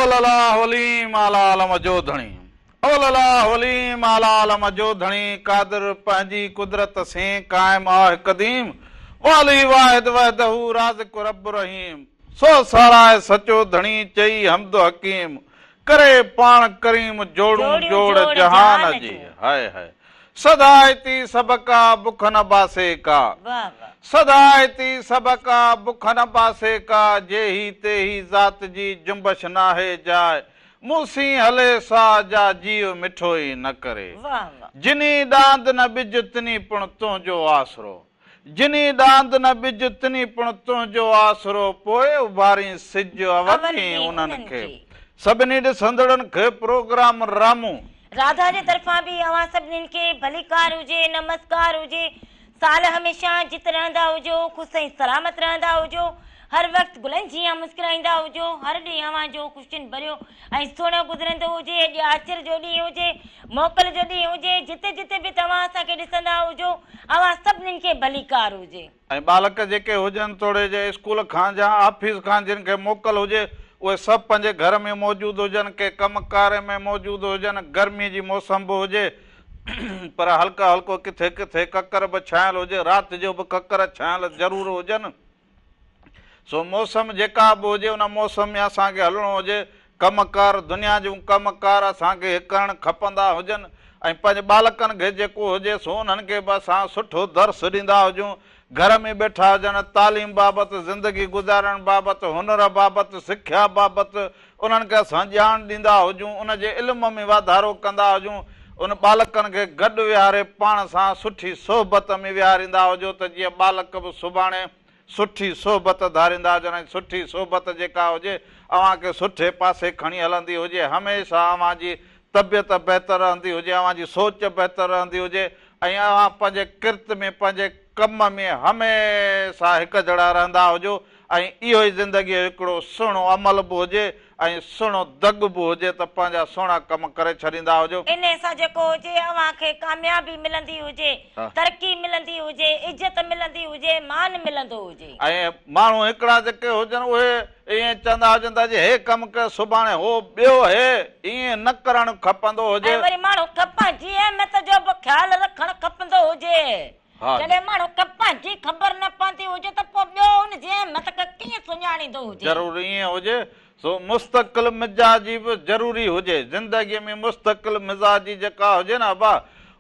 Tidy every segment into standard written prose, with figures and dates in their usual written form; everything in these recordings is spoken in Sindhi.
اول الله عليم اعليٰ عالم جو ڌڻي اول الله عليم اعليٰ عالم جو ڌڻي قادر پنهنجي قدرت سين قائم آهه قديم والي واحد وحده رازق رب رحيم سو ساراهه سچو ڌڻي چئي حمد حڪيم ڪري پاڻ ڪريم جوڙون جوڙ جهان جي هاء هاء سدائتي سڀڪا بک نه باسي ڪا. سدائتي سڀڪا بک نه باسي ڪا جيهي تيهي ذات جي جنبش ناهي جاء مون سين هلي سا جا جيء مٺو ئي نه ڪري جني ڏاند نه ٻج تني پڻ تنهنجو آسرو. جني ڏاند نه ٻج تني پڻ تنهنجو آسرو پوء اڀارين سج اول ڏينهن انهن کي. سڀني ڏسندڙن کي پروگرام رامون. راڌا جي طرفان به اوهان سڀنين کي ڀليڪار هجي نمسڪار هجي سال هميشه جت رهندا هجو خوش ۽ سلامت رهندا هجو هر وقت گلن جيان مسڪرائيندا هجو هر ڏينهن اوهان جو خوشين ڀريو ۽ سهڻو گذرندو هجي اڄ آچر جو ڏينهن هجي موڪل جو ڏينهن هجي جتي جتي به توهان اسان کي ڏسندا هجو اوهان سڀنين کي ڀليڪار هجي. ۽ ٻالڪ جيڪي هجن توڙي جي اسڪول کان يا آفيس کان جن کي موڪل هجي اهي سڀ پنهنجي گهر ۾ موجود هجن ڪي ڪم ڪار ۾ موجود هجن گرمي جي موسم به هجي پر هلڪو هلڪو ڪٿي ڪٿي ڪڪر به ڇانيل هجي رات جو به ڪڪر ڇانيل ضرور هجن. سو موسم جيڪا به هجي ان موسم ۾ اسان کي هلڻو هجي، ڪم ڪار دنيا جون ڪم ڪار اسان کي ڪرڻ کپندا هجن ۽ پنهنجي ٻالڪن کي جيڪو هجي سو انهن کي به اسان سٺو درس ڏيندا هجون، گهر ۾ ٻيٺا هجن تعليم بابت، زندگي گذارڻ بابت، هنر بابت، سکيا بابت انهن کي اسان ڄاڻ ڏيندا هجون، ان جي علم ۾ واڌارو ڪندا هجون، ان ٻالڪن کي گڏ ويهاري پاڻ سان سٺي صحبت ۾ ويهاريندا هجو ته جيئن ٻالڪ به سڀاڻي سٺي صحبت ڌاريندا هجن ۽ سٺي صحبت جيڪا هجي اوهان کي سٺي پاسي کڻي هلندي هجي، هميشه اوهان جي طبيعت بهتر رهندي هجي، اوهان جي سوچ بهتر رهندي هجي ۽ اوهان پنهنجي ڪرت ۾ پنهنجي ڪم ۾ هميشه هڪجهڙا رهندا هجو ۽ اهو ئي زندگيء جو هڪڙو سهڻو عمل به هجي ۽ سهڻو دڳ به هجي ته پنهنجا سهڻا ڪم ڪري ڇڏيندا هجو. انهيء سان جيڪو هجي اوهان کي ڪاميابي ملندي هجي، ترقي ملندي هجي، عزت ملندي هجي، مان ملندو هجي. ۽ ماڻهو هڪڙا جيڪي هجن اهي ائين چوندا هجن ته اڄ هي ڪم ڪيو سڀاڻي هو ٻيو هي، ائين نه ڪرڻ کپندو هجي. ۽ وري ماڻهو کي پنهنجي اهميت جو به خيال رکڻ کپندو هجي. جڏهن ماڻهو کي پنهنجي خبر نه پوندي هجي ته پوء ٻيو ان جي اهميت کي ڪيئن سڃاڻيندو هجي. ضرور ائين هجي سو مستقل مزاجي به ضروري هجي. زندگيء ۾ مستقل مزاجي جيڪا هجي نه ابا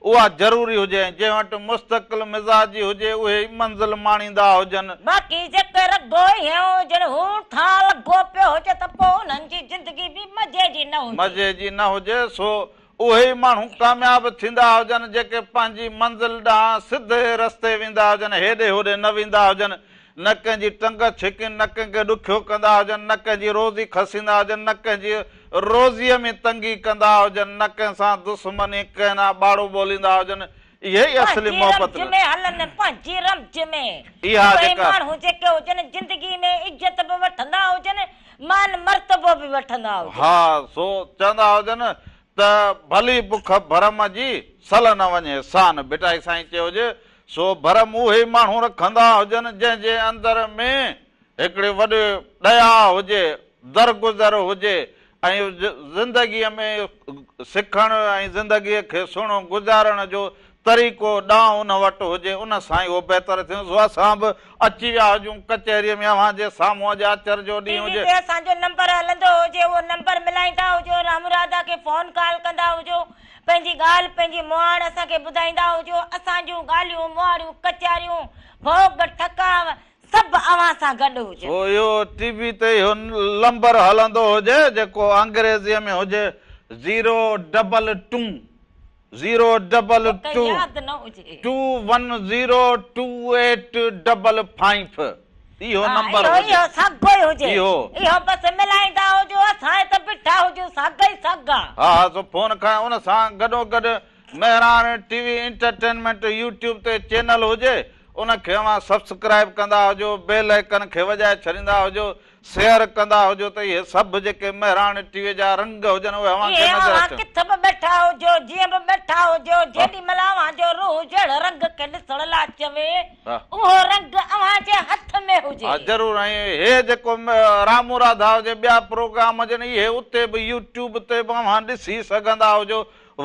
اها ضروري هجي ۽ جنهن وٽ مستقل مزاجي هجي اهي ئي منزل ماڻيندا هجن. باقي جيڪي رڳو ائين هجن هو ٺان لڳو پيو هجي ته پوء انهن جي زندگي به مزي جي نه هجي. مزي جي نه هجي سو اهي ئي ماڻهو ڪامياب ٿيندا هجن جيڪي پنهنجي منزل ڏانهن سڌي رستي ويندا هجن، هيڏي هوڏي نه ويندا هجن، نه ڪنهن جي ٽنگ ڇڪين، نه ڪنهن کي ڏکيو ڪندا هجن، نه ڪنهن جي روزي کسيندا هجن، نه ڪنهن جي روزيء ۾ تنگي ڪندا هجن، نه ڪنهن سان دشمني، ڪنهن ڏانهن ٻاڙو ٻوليندا هجن، اهي ئي اصلي پنهنجي محبت. رمز ۾ هلن، پنهنجي رمز ۾. اها اهي جيڪا. ماڻهو جيڪي هجن زندگي ۾ عزت به وٺندا هجن، مان مرتبو به وٺندا هجن. ها، سو چوندا هجن ته ڀلي بک ڀرم جي، سل نه وڃي سان. ڀٽائي سائين چيو هجي، سو ڀرم اهي ماڻهو رکندا هجن، جنهن جي اندر ۾ هڪڙي وڏي ڏيا هجي، درگذر هجي ۽ زندگيء ۾ سکڻ ۽ زندگيء کي سهڻو گذارڻ جو طريقو ڏانء ان وٽ هجي، ان سان ئي اهو بهتر ٿيندو. سو اسان به اچي ويا هجون ڪچهريء ۾ اوهان جي سامهون اڄ آچر جو ٽي ڏينهن وي هجي. تي اسان جو نمبر هلندو هجي، اهو نمبر ملائيندا هجو، رام راڌا کي فون ڪال ڪندا هجو، پنهنجي ڳالهه، پنهنجي مهاڙ اسان کي ٻڌائيندا هجو، اسان جون ڳالهيون، مهاڙيون، ڪچهريون، ڀوڳ، ٺڪاء سڀ اوهان سان گڏ هجن. سو اهو ٽي وي تي اهو لمبر هلندو هجي جيڪو انگريزيء ۾ هجي zero double two zero double توکي ٽو ياد نه هجي. Two one zero two eight double five اهو ها نمبر اهو هجي اهو ساڳو ئي هجي اهو. اهو بس ملائيندا هجو اسان هت بيٺا هجون ساڳا ئي ساڳا. ها ها سو فون کان ان سان گڏو گڏ Mehran T V entertainment YouTube تي چينل هجي ان کي اوهان سبسڪرائب ڪندا هجو بيل آئيڪن کي وڄائي ڇڏيندا هجو سير ڪندا هجو ته اهي سڀ جيڪي مهراڻ ٽي وي جا رنگ هجن اهي اوهان کي اهي نظر اوهان اچن. ڪٿ به ٻيٺا هجو، جيئن به ٻيٺا هجو، جيڏي مهل اوهان جو روح جهڙ رنگ کي ڏسڻ لاء چوي، اهو رنگ اوهان جي هٿ ۾ هجي. ها ضرور ۽ هي جيڪو رامو راڌا هجي ٻيا پروگرام هجن اهي اتي به يوٽيوب تي به اوهان ڏسي سگهندا هجو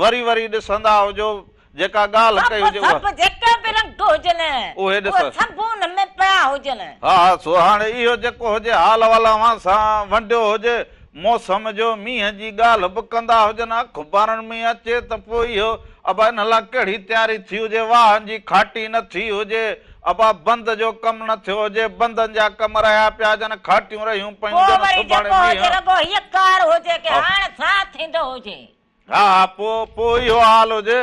وري وري ڏسندا هجو جيڪا ڳالهه ڪئي سڀ هجي اها. سڀ جيڪي به رنگ هجن اهي ڏس. اهي سڀ ان ۾ پيا هجن. ها ها سو هاڻي اهو جيڪو هجي حال احوال اوهان سان ونڊيو هجي موسم جو مينهن جي ڳالهه به ڪندا هجن اخبارن ۾ اچي ته پوء اهو ابا ان لاء ڪهڙي تياري ٿي هجي واهن جي کاٽي نه ٿي هجي ابا بند جو ڪم نه ٿيو هجي بندن جا ڪم رهيا پيا هجن کاٽيون رهيون پيون پوء هجن وري سڀاڻي جيڪو هجي مينهن رڳو هيء ڪار هجي ڪي ها. هاڻ ساهه ٿيندو هجي. ها ها پوء پوء اهو حال هجي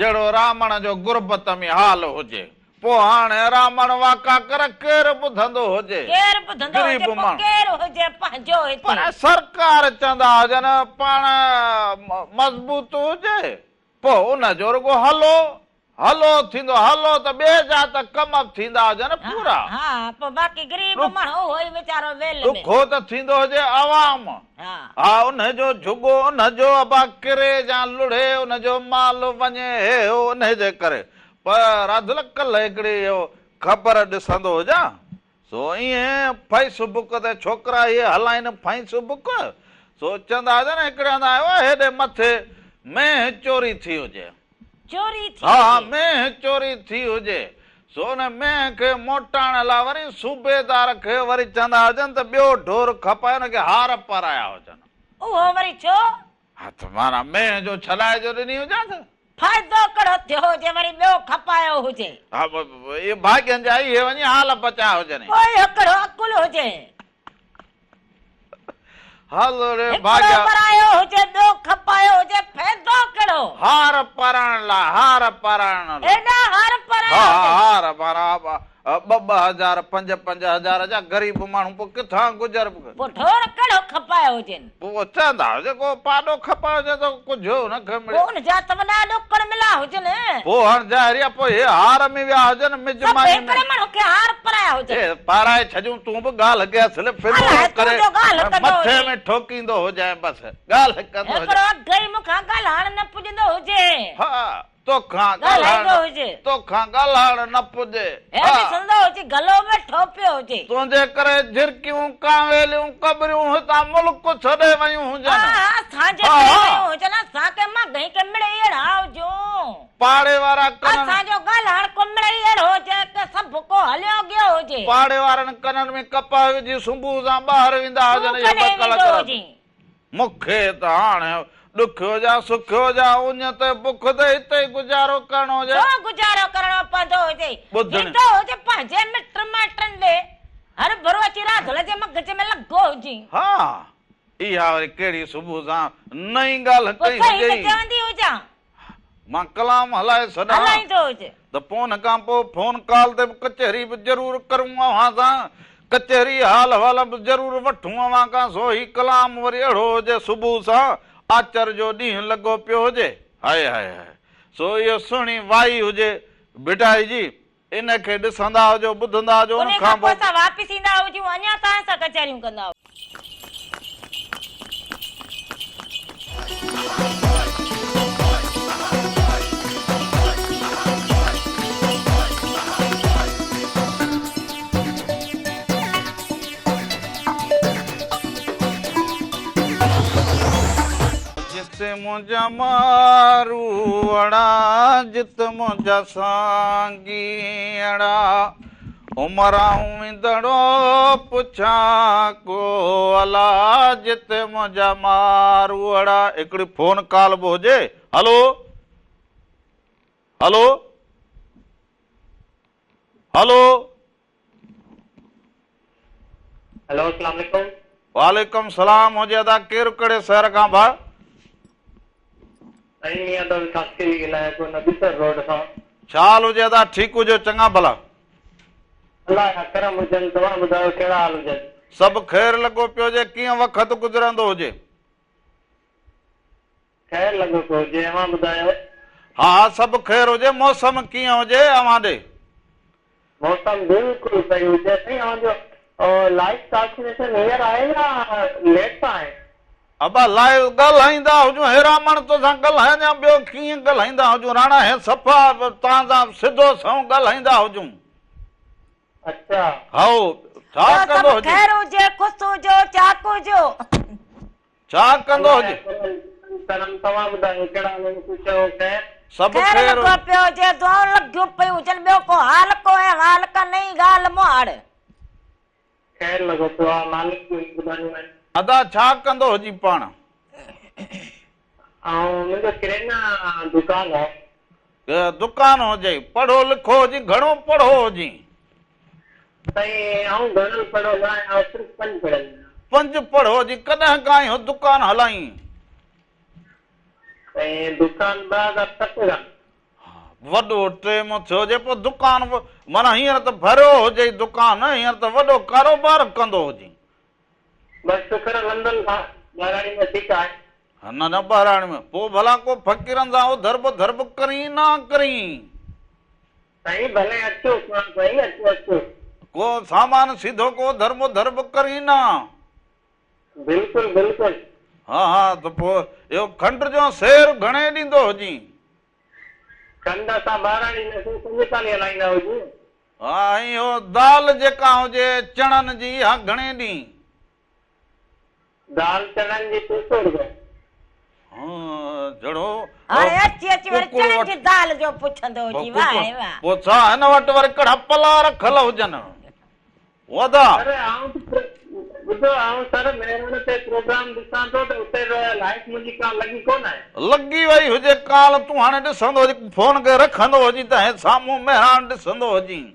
جهڙو رامڻ جو غربت ۾ حال هجي. پوء هاڻي رامڻ واڪا ڪر ڪير ٻڌندو هجي. ڪير ٻڌندو غريب هجي پوء ماڻهو. ڪير هجي پنهنجو هتي. پر سرڪار چوندا هجن پاڻ مضبوط هجي پوء ان جو رڳو هلو هلو ٿيندو هلو ته ٻئي جا ته ڪم به ٿيندا هجن پورا. ها پوء باقي غريب ماڻهو اهو ئي ويچارو ويل ۾. ڏکو ته ٿيندو هجي عوام. ها ان جو جهڳو ان جو ابا ڪري يا لڙهي ان جو مال وڃي هي هو انهي جي ڪري. پر راڌل ڪلهه هڪڙي اهو خبر ڏسندو هجان سو ائين فيس بڪ تي ڇوڪرا اهي هلائين فيس بڪ سو چوندا هجن هڪڙي هنڌ آيو آهي هيڏي مٿي مينهن چوري ٿي هجي. چوري ٿي ها ها هجي. مينهن چوري ٿي هجي سو ان مينهن کي موٽائڻ لاء وري صوبيدار کي وري چوندا هجن ته ٻيو ڍور کپائي ان کي هار پارايا هجن. اهو وري ڇو؟ ها ته معنيٰ مينهن جو ڇڏائي جو ڏني هجانس. فائدو ڪهڙو ٿيو هجي وري ٻيو کپايو هجي. ها اهي ڀاڳين جا اهي وڃي حال بچايا هجن. پوء اهو ڪهڙو عقل هجي. هل ري هڪڙو ڀاڳيا. پرايو هجي ٻيو کپايو هجي فائدو ڪهڙو. هار پارائڻ لاء هار پارائڻ لاء. ايڏا هار پارايا ها هجن. هار معنيٰ ٻه ٻه هزار پنج پنج هزار جا غريب ماڻهو پوء ڪٿان گذر. پوء ڍور ڪهڙو کپايو هجين. پوء چوندا جيڪو پاڏو کپايو هجي ته ڪجهه ان کي مڙي. پوء ان جا ته وڏا ڏوڪڙ ملا هجن. پوء هاڻ ظاهري آ پوء هي هار ۾ ويا هجن سڀ مزماني ۾. هڪڙي ماڻهو کي هار پارايا هجن. اي پارائي ڇڏيون تون به ڳالهه کي اصل فلو الائي تون ڪري جو ڳالهه ڪندو مٿي هجين. ۾ ٺوڪيندو هجين بس ڳالهه ڪندو هجين. هڪڙو اگهه ئي مون کان ڳالهائڻ نه پڄندو هجي. ها توکان ڳالهائڻ ڳالهائيندو هجي. توکان ڳالهائڻ نه پڄي. هي ها. ڏسندو هجي گلو ۾ ٺوپيو هجي. تنهنجي ڪري جهرڪيون، ڪانويليون، ڪٻريون هتان ملڪ ڇڏي ويون هجن. ها ها اسان جي ها ڪري ها. ويون هجن اسان کي ماڳهين ڪي مڙئي اهڙا هجون. پاڙي وارا ڪنن. اسان جو ڳالهائڻ ڪو مڙئي اهڙو هجي ڪي سڀ ڪو هليو گيو هجي. پاڙي وارن ڪنن ۾ ڪپهه وجهي صبح سان ٻاهر ويندا تون هجن اهي ٻه ڪڏهن ڪلاڪ ويندو رات. هجين. مون کي ته هاڻي ڏکيو جا سکيو جا اڃ تي بک تي هتي ئي گذارو ڪرڻو هجي. ڇو گذارو ڪرڻو پوندو هجي. ٻڌڻ. ويندو هجي پنهنجي مٽ مائٽن ڏي. هرڀرو اچي راڌل جي مغز ۾ لڳو هجين. ها اها وري ڪهڙي صبح سان نئين ڳالهه پوء ڪئي صحيح ته هجئي. چوندي هجان. مان ڪلام هلائي ڇڏان. هلائيندو هج. ته پوء ان کان پوء فون ڪال تي به ڪچهري به ضرور ڪرون اوهان سان. ڪچهري حال احوال به ضرور وٺون اوهان کان. سو هي ڪلام وري اهڙو هجي صبح سان آچر جو ڏينهن لڳو پيو هجي. High high high. سو اهو سهڻي وائي هجي ڀٽائي جي. ان کي ڏسندا هجو ٻڌندا هجو ان انهي کان کان پوء پوء. اسان واپس ايندا هجون اڃا توهان سان ڪچهريون ڪندا هجون. جت منهنجا ماروئڙا، جت منهنجا سانگيئڙا، عمر آئون ويندڙو پڇان ڪو الا، جت منهنجا ماروئڙا. هڪڙي فون ڪال به هجي. هلو هلو هلو. هلو اسلام عليڪم. وعليڪم سلام هجي ادا ڪير ڪهڙي شهر کان ڀاء. سائين ميان داد خاصخيلي ڳالهايان پيو نبي سر روڊ کان. ڇا حال هجي ادا ٺيڪ هجو چڱا ڀلا. الله جا ڪرم هجن توهان ٻڌايو ڪهڙا حال هجن. سڀ خير لڳو پيو هجي ڪيئن وقت گذرندو هجي. خير لڳو پيو هجي اوهان ٻڌايو. ها ها سڀ خير هجي موسم ڪيئن هجي اوهان ڏي. موسم بلڪل صحيح هجي سائين اوهان جو لائيو ٽرانسميشن هينئر آهي يا ليٽ سان آهي؟ ابا لائيو ڳالهائيندا هجون هيرامڻ توسان ڳالهايان يا ٻيو ڪيئن ڳالهائيندا هجون راڻا هي صفا توهان سان سڌو سنئون ڳالهائيندا هجون. اڇا. هائو ڇا ٻيو ڪندو سڀ هجين. خير هجي خوش هجو چاڪ هجو. ڇا ڪندو هجين. ڪرم توهان ٻڌايو ڪهڙا حال آهن خوش آهيو خير. سڀ خير خير لڳو پيو هجي دعائون لڳيون پيون هجن ٻيو ڪو حال ڪو احوال ڪا نئين ڳالهه مهاڙ. خير لڳو پيو آ مالڪ جون مھربانيون آھن. ادا ڇا ڪندو ھجين پاڻ. آئون منھنجو ڪرينا دڪان آ. دڪان ھجئي پڙھو لکو ھجين گھڻو پڙھو ھجين. سائين آئون گھڻو پڙھيو نه آھيان آئون صرف پنج پڙھيل آھيان. پنج پڙھو ھجين ڪڏھن کان اھو دڪان ھلائين. سائين دڪان 2007 کان. وڏو ٽيم ٿيو هجي پوء دڪان به معنيٰ هينئر ته ڀريو هجئي دڪان هينئر ته وڏو ڪاروبار ڪندو هجين. بس شڪر الحمدالله ٻهراڙي ۾ ٺيڪ آهي. نه نه ٻهراڙي ۾ پوء ڀلا ڪو فقيرن سان اوڌر ٻوڌر به ڪرين نه ڪرين. سائين ڀلي اچو سائين اچو اچو. ڪو سامان سيڌو ڪو اوڌر ٻوڌر به ڪرين نه. بلڪل بلڪل. ها ها ته پوء اهو کنڊ جو سير گهڻي ڏيندو هجين؟ کنڊ اسان ٻاهران ڏينداسين 45 هلائيندا هجون. ها ۽ اهو دال جيڪا هجي چڻن جي اها گهڻي ڏين؟ دال چڻن جي 300 روپيه. ها جھڙو هاڻي اچي اچي وري چڻن جي دال جو پڇندو هجين واهه واهه. پوء ڇا هن وٽ وري ڪهڙا پلا رکيل هجن. ودا. سر آئون ٻڌو آئون سر مهراڻ تي پروگرام ڏسان ٿو ته اتي به لائيٽ منهنجي ڪا لڳي ڪونه آهي. لڳي وئي هجي ڪال تون هاڻي ڏسندو هجين فون کي رکندو هجين ته هي سامهون مهراڻ ڏسندو هجين.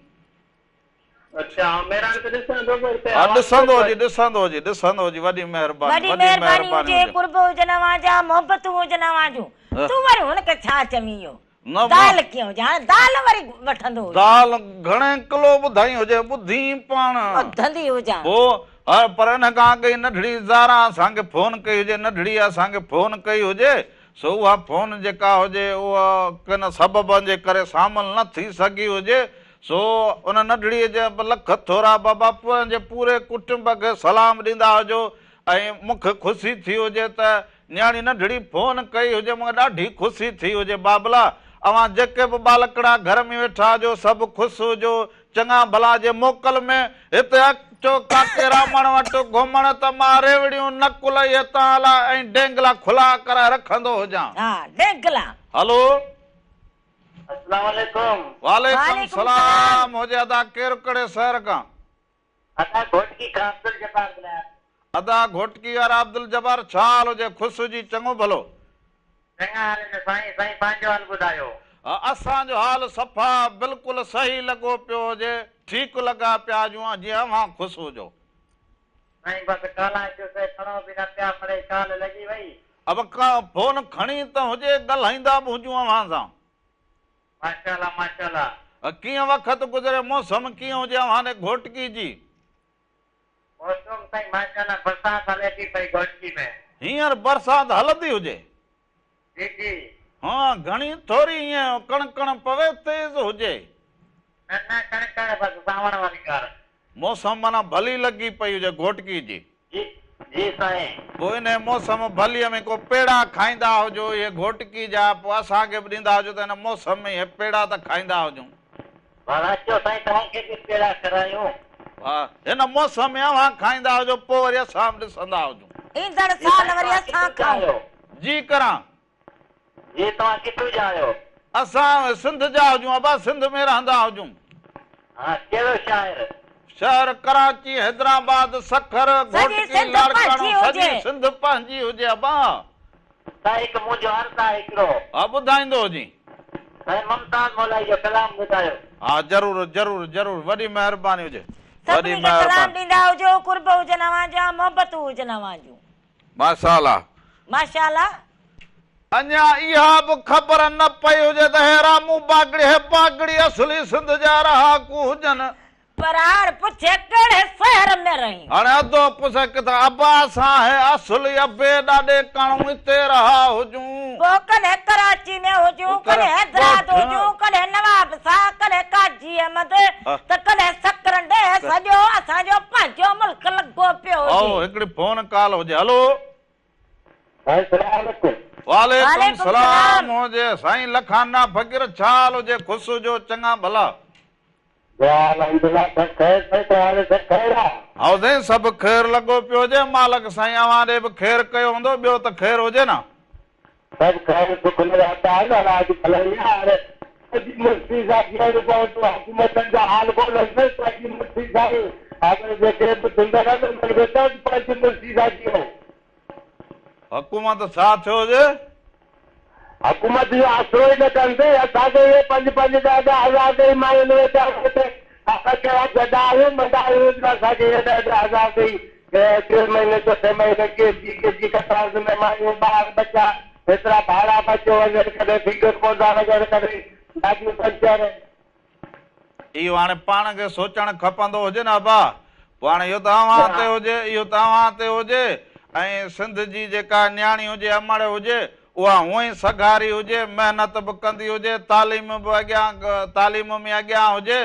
اڇا آئون مهراڻ ته ڏسان ٿو پر اتي ها آواز ڏسندو ڪونه ٿو هجين اچي. ڏسندو هجين ڏسندو هجين وڏي مهرباني وڏي وڏي مهرباني مهرباني هجي هجي. قرب هجن اوهان جا محبتون هجن اوهان جون تون وري هن کي ڇا چوين اهو نه دال ڪيئن هجي هاڻي دال وري وٺندو هجي. دال گهڻي ڪلو ٻڌائين هجي ٻڌين پاڻ. ٻڌندي هجان. پوء پر ان کان اڳ ئي ننڍڙي زارا اسان کي فون ڪئي هجي ننڍڙي اسان کي فون ڪئي هجي سو اها فون جيڪا هجي اها ڪن سببن جي ڪري شامل نه ٿي سگهي هجي سو ان ننڍڙي جا به لک ٿورا بابا پنهنجي پوري ڪٽنب کي سلام ڏيندا هجو ۽ مون کي خوشي ٿي هجي ته نياڻي ننڍڙي فون ڪئي هجي مونکي ڏاڍي خوشي ٿي هجي بابلا اوهان جيڪي به ٻالڪڙا گهر ۾ ويٺا هجو سڀ خوش هجو چڱا ڀلا جي موڪل ۾ هتي اچو ڪاڪي رامڻ وٽ گهمڻ ته مان ريوڙيون نقل اهي توهان لاء ۽ ڊينگلا کلا ڪرائي رکندو هجان. ها ڊينگلا. هلو. اسلام عليڪم. وعليڪم سلام هجي ادا ڪير ڪهڙي شهر کان. ادا گهوٽڪي کان عبدالجبار ڳالهايان ٿو. ادا گهوٽڪي وارا عبدالجبار ڇا حال هجي خوش هجي چڱو ڀلو. چڱا حال آهن سائين سائين پنهنجو حال ٻڌايو. اسان جو حال صفا بلڪل صحيح لڳو پيو هجي ٺيڪ لڳا پيا هجون جيئن اوهان خوش هجو. سائين بس ڪالهه اچيو سي کڻو به نه پيا مڙئي ڪال لڳي وئي. اب فون کڻي ته هجي ڳالهائيندا به هجون اوهان سان. ماشاءالله ماشاءالله. ڪيئن وقت گذري موسم ڪيئن هجي اوهان ڏي گهوٽڪي جي. موسم سائين ماشاءالله برسات هلي ٿي پئي گهوٽڪي ۾. هينئر برسات هلندي هجي. جي جي. ها گهڻي ٿوري ائين ڪڻ ڪڻ پوي تيز هجي. نه نه ڪڻ ڪڻ بس سانوڻ واري ڪار. موسم معنيٰ ڀلي لڳي پئي هجي گهوٽڪي جي. جي جي سائين. پوء انهيء موسم ڀليء ۾ ڪو پيڙا کائيندا هجو اهي گهوٽڪي جا پوء اسان کي به ڏيندا هجو ته هن موسم ۾ اهي پيڙا ته کائيندا هجون. ڀلا اچو سائين توهان کي به پيڙا کارايون. ها هن موسم ۾ اوهان کائيندا هجو پوء وري اسان به ڏسندا هجون. ايندڙ جي سال سائين وري توهان اسان ڪٿون جا کائون. آهيو. جي ڪران. جي توهان ڪٿون جا آهيو. اسان سنڌ جا هجون ابا سنڌ ۾ رهندا هجون. ها ڪهڙو شاعر. شهر ڪراچي حيدرآباد سکر سڄي گهوٽڪي سنڌ لاڙڪاڻو پنهنجي سڄي هجي. سنڌ پنهنجي هجي ابا. سائين هڪ منهنجو عرض آهي هڪڙو. ها ٻڌائيندو هجين. سائين ممتاز مولائي جو ڪلام ٻڌايو. ها ضرور ضرور ضرور وڏي مهرباني هجي وڏي سڀني کي سلام مهرباني. ڏيندا هجو قرب هجن اوهان جا محبتون هجن اوهان جون. ماشاءالله. ماشاءالله. اڃا اها به خبر نه پئي هجي ته هي رامو باگڙي هي باگڙي اصلي سنڌ جا رهاڪو هجن. پر هاڻ پڇي ڪهڙي شهر ۾ رهين. هاڻي ادو پڇي ڪٿان ابا اسان هي اصلي ابي ڏاڏي ڪاڻون اتي رها هجون. پوء ڪڏهن ڪراچي ۾ هجون، ڪڏهن حيدرآباد هجون، ڪڏهن نواب شاهه، ڪڏهن قاضي. حاجي احمد ته ڪڏهن سڪرنڊ سڄو اسان جو پنهنجو ملڪ لڳو پيو هجي. هائو هڪڙي فون ڪال هجي هلو. سائين سلام عليڪم. وعليڪم سلام هجي سائين لکانا فقير ڇا حال هجي خوش هجو چڱا ڀلا. دعا الحمدلله سڀ خير سائين توهان ڏي سڀ خير آ. هائو سائين سڀ خير لڳو پيو هجي مالڪ سائين اوهان ڏي به خير ڪيو هوندو ٻيو ته خير هجي نه. سڀ خير سک ۾ رهندا آهن الله جي ڀلائي آ هاڻي پنهنجي مرضي سان جيئڻو پوندو حڪومتن جا حال ڪونهن سائين پنهنجي مرضي سان ئي هاڻي جيڪي به ٿيندڙ آهن انهن کي چئو ته پنهنجي مرضي سان جيئو. حڪومت ڇا ٿيو هجي. حڪومت جو آسرو ئي نه ڪن سائين اسان کي اهي پنج پنج ڏهه ڏهه هزار ڏئي ماين ويچارن کي اسان ڪهڙا گڏا آهيون منڊا آهيون جو اسان کي اهي ڏهه ڏهه هزار ڏئي ٽي مهيني چوٿين مهيني ڪي جي ڪي جي قطار ۾ مايون ٻار ٻچا هيترا ڀاڙا بچيو وڃن ڪڏهن فنگر ڪونه ٿا وڄن ڪڏهن گاڏيون پنچر. اهو هاڻي پاڻ کي سوچڻ کپندو هجي نه ابا. پوء هاڻي اهو ته اوهان تي هجي، اهو ته اوهان تي هجي ۽ سنڌ جي جيڪا نياڻي هجي، امڙ هجي، اها هونئن ئي سگهاري هجي، محنت به ڪندي هجي، تعليم به اڳيان تعليم ۾ اڳيان هجي،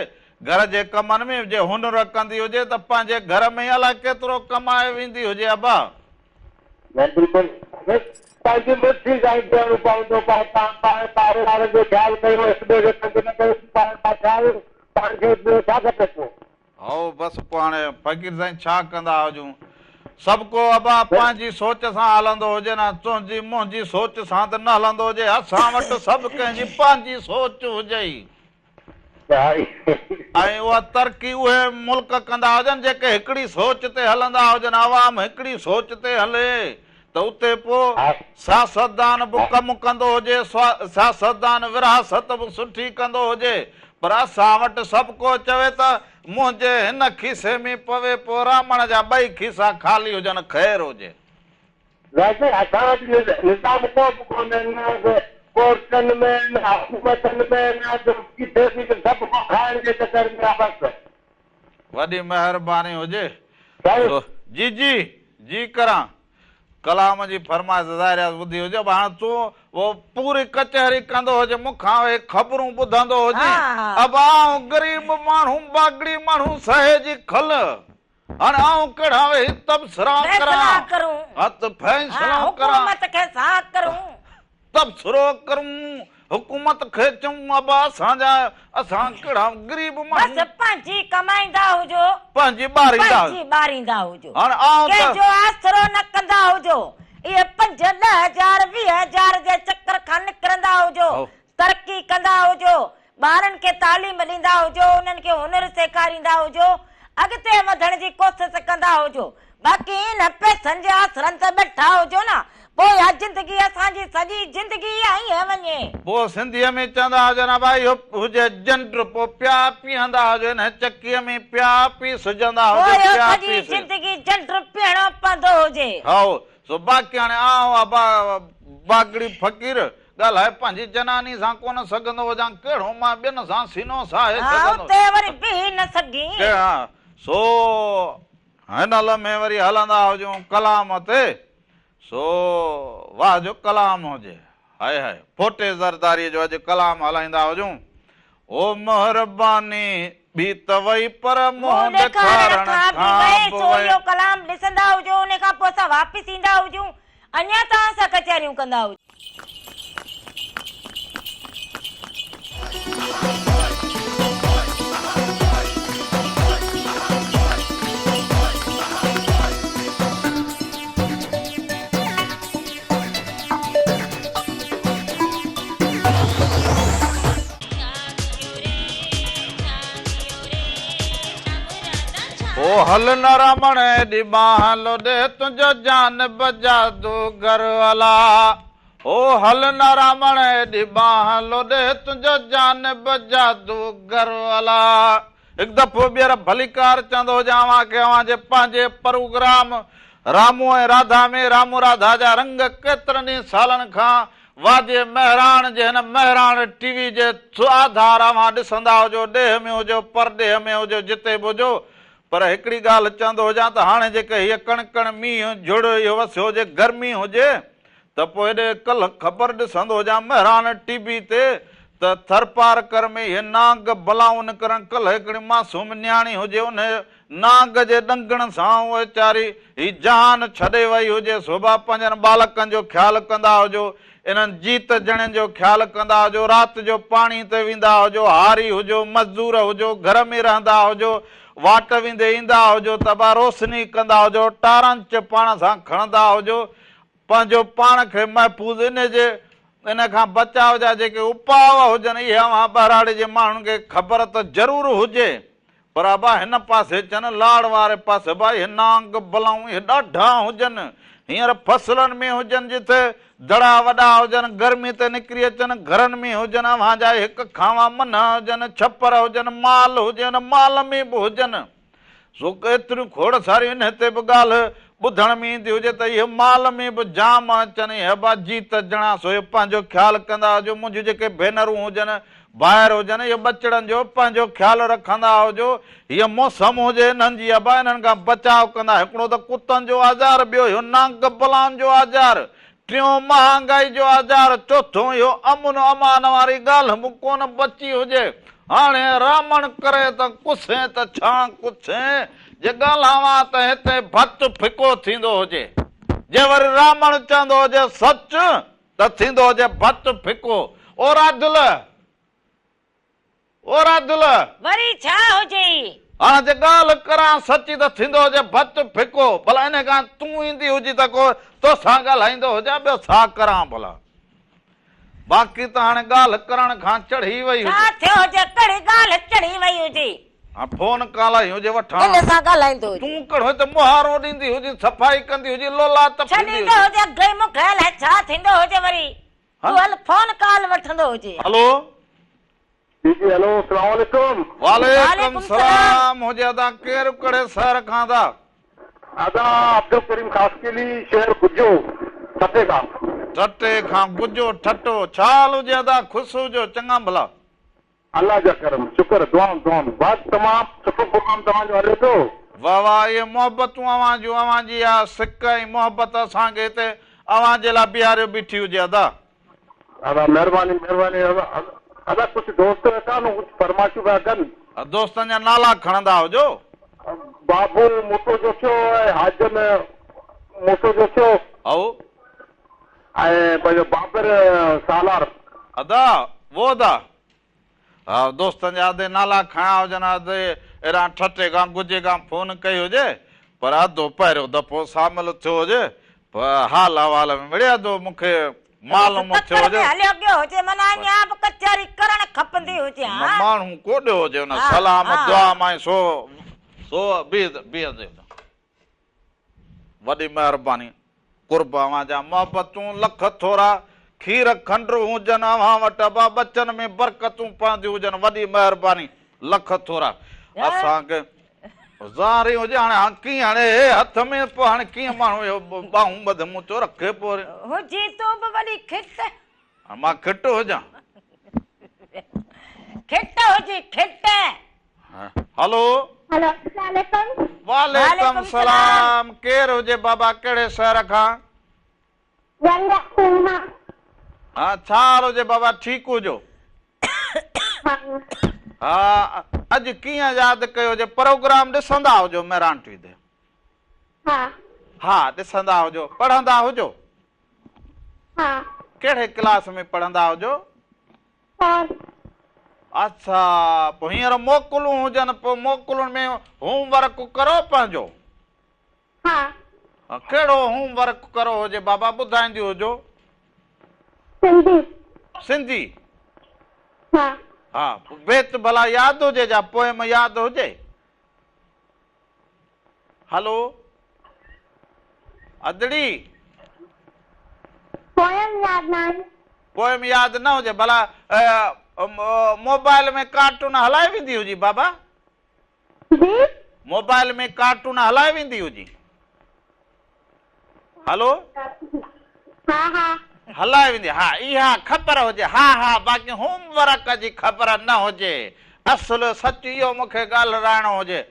گهر جي ڪمن ۾ جي هنر ڪندي هجي ته پنهنجي گهر ۾ ئي الائي ڪيترو ڪمائي ويندي هجي ابا. نه بلڪل پنهنجي مرضي سان ئي ڏيڻو پوندو پر توهان پاڻ پاڙي وارن جو خيال ڪيو هڪ ٻئي کي تنگ نه ڪيو پاڻ بادشاهه آهيو پاڻ کي ٻيو ڇا کپي پوء. هائو بس پوء هاڻي فقير سائين ڇا ڪندا هجون سڀ ڪو ابا پنهنجي سوچ سان هلندو هجي نه تنهنجي منهنجي سوچ سان ته نه هلندو هجي اسان وٽ سڀ ڪنهن جي پنهنجي سوچ هجي. ۽ اها ترقي اهي ملڪ ڪندا هجن جيڪي هڪڙي سوچ تي هلندا هجن، عوام هڪڙي سوچ تي هلي ته اتي پوء سياستدان به ڪم ڪندو هجي، سياستدان ورهاست به سٺي ڪندو هجي پر اسان وٽ سڀ ڪو چوي ته منهنجي هن کيسي ۾ پوي پوء رامڻ جا ٻئي کيسا خالي هجن خير هجي. ويسي اسان وٽ نظام ڪو به ڪونهي نه ڪورٽن ۾ نه حڪومتن ۾ نه ڪٿي به سڀ ڪو کائڻ جي چڪر ۾ آ بس. وڏي مهرباني هجي. سائين. جي جي جي ڪران ڪلام جي فرمائش ظاهر آ ٻڌي هجي پر هاڻ تون اهو پوري ڪچهري ڪندو هجي مون کان اهي خبرون ٻڌندو هجين ابا آئون غريب ماڻهو باگڙي ماڻهو سهي جي کل هاڻي آئون ڪهڙا ويهي تبصرا فيصلا ڪرون. ها ته فيصلا ڪران. حڪومت کي ڇا ڪرون. تبصرو ڪرون حڪومت کي چئون ابا اسان جا اسان ڪهڙا غريب ماڻهو. بس پنهنجي ڪمائيندا هجو. پنهنجي ٻاريندا. پنهنجي ٻاريندا هجو. هاڻي آئون ته. ڪنهن جو آسرو نه ڪندا هجو. اهي پنج ڏهه هزار 20 هزار جي چڪر کان نڪرندا هجو. ترقي ڪندا هجو، ٻارن کي تعليم ڏيندا هجو، انهن کي هنر سيکاريندا هجو، اڳتي وڌڻ جي ڪوشش ڪندا هجو، باقي انهن پئسن جي آسرن تي ٻيٺا هجو نه، پوء اها زندگي اسان جي سڄي زندگي ائين وڃي. پوء سنڌيء ۾ چوندا هجن ابا اهو هجي جنڊ، پوء پيا پيهندا هجو انهن چڪيء ۾ پيا پيسجندا پوء هجو اهو پيا سڄي پيس. زندگي جنڊ پيهڻو پوندو هجي. هائو، سو باقي هاڻي آئون ابا باگڙي فقير ڳالهائي پنهنجي جناني سان ڪونه سگهندو هجان، ڪهڙو مان ٻين سان سينو ساهي ها سگهندو. اتي وري بيهي نه سگهين. ها سو هن لمحي وري هلندا هجون ڪلام تي، سو واهه جو ڪلام هجي. هاء هاء ڦوٽي زرداريء جو اڄ ڪلام هلائيندا هجون. او مهرباني ٻي ته وئي پر منهن منهن ڏيکارڻ ڏيکارڻ کان به کان وئي، به سو وئي. اهو ڪلام ڏسندا هجو، ان کان پوء اسان واپس ايندا هجون. اڃا توهان سان ڪچهريون ڪندا هجون. او هل نه رامڻ ايڏي ٻانهن لوڏي تنهنجو جانب جادوگر الا او هل نه رامڻ ايڏي ٻانهن لوڏي تنهنجو جانب جادوگر الا هڪ دفعو ٻيهر ڀليڪار چوندو هجان اوهان کي اوهان جي پنهنجي پروگرام رامو ۽ راڌا ۾ رامو راڌا جا رنگ ڪيترن ئي سالن کان واديء مهراڻ جي هن مهراڻ ٽي وي جي آڌار اوهان ڏسندا هجو، ڏيهه ۾ هجو، پرڏيهه ۾ هجو، جتي به هجو، پر هڪڙي ڳالهه چوندو هجان ته هاڻي جيڪي هيء ڪڻڪڻ، مينهن، جهڙ اهو وسيو هجي، گرمي هجي ته پوء هيڏي ڪلهه خبر ڏسندو هجان مهراڻ ٽي وي تي ته ٿرپارڪر ۾ اهي نانگ بلائون نڪرن، ڪلهه هڪڙي معصوم نياڻي هجي انهي نانگ جي ڏنگڻ سان ويچاري هي جهان ڇڏي وئي هجي، سو ڀا پنهنجن ٻالڪن جو خيال ڪندا هجو، انهن جيت جڻين جو خيال ڪندا هجو، رات جو پاڻي تي ويندا هجو، هاري هجو، مزدور هجو، گهر ۾ رهندا هجو، واٽ ويندي ايندا هجو ته ابا روشني ڪندا هجو، ٽارنچ پاڻ سان کڻندا هجو، پنهنجو پاڻ کي محفوظ انهي جي ان کان بچاء جا جيڪي اپاء هجن اهي اوهان ٻهراڙي جي ماڻهن کي خبر ته ضرور هجي پر ابا هن پاسي چن لاڙ واري پاسي ابا اهي نانگ بلائون اهي ڏاڍا هجن هينئر فصلن ۾ هجن جتي دڙا وڏا هجن گرمي تي نڪري اچن گهرن ۾ هجن اوهان جا هڪ کانوا منهن هجن ڇپر هجن مال هجي ان مال ۾ به هجن. سو ايتريون کوڙ ساريون انهي تي به ڳالهه ٻڌڻ ۾ ايندي هجي ته اهي مال ۾ به جام اچن اهي ابا جيت جڻا سو اهي پنهنجو خيال ڪندا هجو منهنجون جيڪي ڀينرون هجن ڀائر هجن اهي ٻچڙن جو پنهنجو خيال رکندا هجو هيء موسم هجي انهن جي ابا انهن کان بچاء ڪندا هڪڙو ته ڪتن جو آزار ٻيو اهو نانگ بلائن جو آزار ٽيون مهانگائي جو آزار، چوٿون اهو امن امان واري ڳالهه به ڪونه بچي هجي. هاڻي رامڻ ڪري ته ڪسين ته ڇا ڪڇين، جي ڳالهاوان ته هتي ڀت ڦڪو ٿيندو هجي. جي وري رامڻ چوندو هجي سچ ته ٿيندو هجي ڀت ڦڪو. او راڌل! او راڌل! وري ڇا هجئي؟ هاڻ جي ڳالهه ڪران سچي ته ٿيندو هجي ڀت ڦڪو، ڀلا انهي کان تون ايندي هجين ته ڪو توسان ڳالهائيندو هجان، ٻيو ڇا ڪران ڀلا. باقي ته هاڻي ڳالهه ڪرڻ کان چڙهي وئي ڇا هجي. ٿيو هجي، ڪهڙي ڳالهه چڙهي وئي هجي؟ هاڻ فون ڪال آئي هجي وٺان. ان سان ڳالهائيندو هجي. تون ڪهڙو هت مهارو ڏيندي هجين، صفائي ڪندي هجين، لولا تپيندي ڇڏيندو هجين. هجي اگهي مون کي الائي ڇا ٿيندو هجي وري. تون هل فون ڪال وٺندو هجي. هلو. جي جي هلو اسلام عليڪم. وعليڪم سلام هجي ادا ڪير ڪهڙي شهر کان ادا. ادا عبدالڪريم خاصخيلي شهر گجو ٺٽي کان. ٺٽي کان گجو ٺٽو ڇا حال هجي ادا خوش هجو چڱا ڀلا. الله جا ڪرم شڪر دعائون دعائون بس تمام سٺو پروگرام توهان جو هلي ٿو. واه واه اهي محبتون اوهان جون اوهان جي اها سڪ ۽ محبت اسان کي هتي اوهان جي لاء بيهاريو بيٺي هجي ادا. ادا مهرباني مهرباني ادا ڪجهه دوست ويٺا آهن ڪجهه فرمائشون پيا ڪن. دوستن جا نالا کڻندا هجو. بابو موٽو جوکيو ۽ حاجن موٽو جوکيو. هائو. ۽ پنهنجو بابر سالار. ادا وو ادا ها دوستن جا ادي نالا کنيا هجن ادي ايڏانهن ٺٽي کان گجي کان فون ڪئي هجي پر ادو پهريون دفعو شامل ٿيو هجي پر حال احوال ۾ مڙئي ادو مون کي معلوم ٿيو تڪڙ هجي ۾ هليو ويو هجي معنيٰ اڃا به ڪچهري ڪرڻ کپندي هجي نه ها. ماڻهو ڪوڏيو هجي ان ها سلام ها. دعا مان سو سو بيهه بيهه وڏي مهرباني. قرب اوهان جا محبتون لک ٿورا کير کنڊ هجن اوهان وٽ ابا ٻچن ۾ برڪتون پونديون هجن وڏي مهرباني لک ٿورا اسان کي ظاهري هجي هاڻي هاڻي ڪيئن هاڻي هي هٿ ۾ پوء هاڻي ڪيئن ماڻهو اهو ٻانهون ٻڌ مون چيو رکي پوء وري. هجين تون به وڏي کٽ. هاڻي مان کٽ هجان. کٽ هجين کٽ. هلو. هلو اسلام عليڪم. وعليڪم سلام ڪير هجي بابا ڪهڙي شهر کان. گنگا مان. ها ڇا حال هجي بابا ٺيڪ هجو. ها. ها اڄ ڪيئن ياد ڪيو هجي پروگرام ڏسندا هجو مهراڻ ٽي وي تي. ها. ها ڏسندا هجو پڙهندا هجو. ها. ڪهڙي ڪلاس ۾ پڙهندا هجو. فور. اڇا پوء هينئر موڪلون هجن پوء موڪلن ۾ هوم ورڪ ڪرو پنهنجو. ها. ڪهڙو هوم ورڪ ڪرو هجي بابا ٻڌائيندي هجو. سنڌي. سنڌي. ها. ها پوء بيت ڀلا ياد هجي جا پوئم ياد هجي. هلو ادڙي. پوئم ياد ناهي. پوئم ياد نه هجي ڀلا موبائل ۾ ڪارٽون هلائي ويندي هجي بابا. جي. موبائل ۾ ڪارٽون هلائي ويندي هجي. هلو. ها ها. هلائي ويندي ها اها خبر هجي ها ها باقي هوم ورڪ جي خبر نه هجي اصل سچ اهو مون کي ڳالهرائڻو هجي.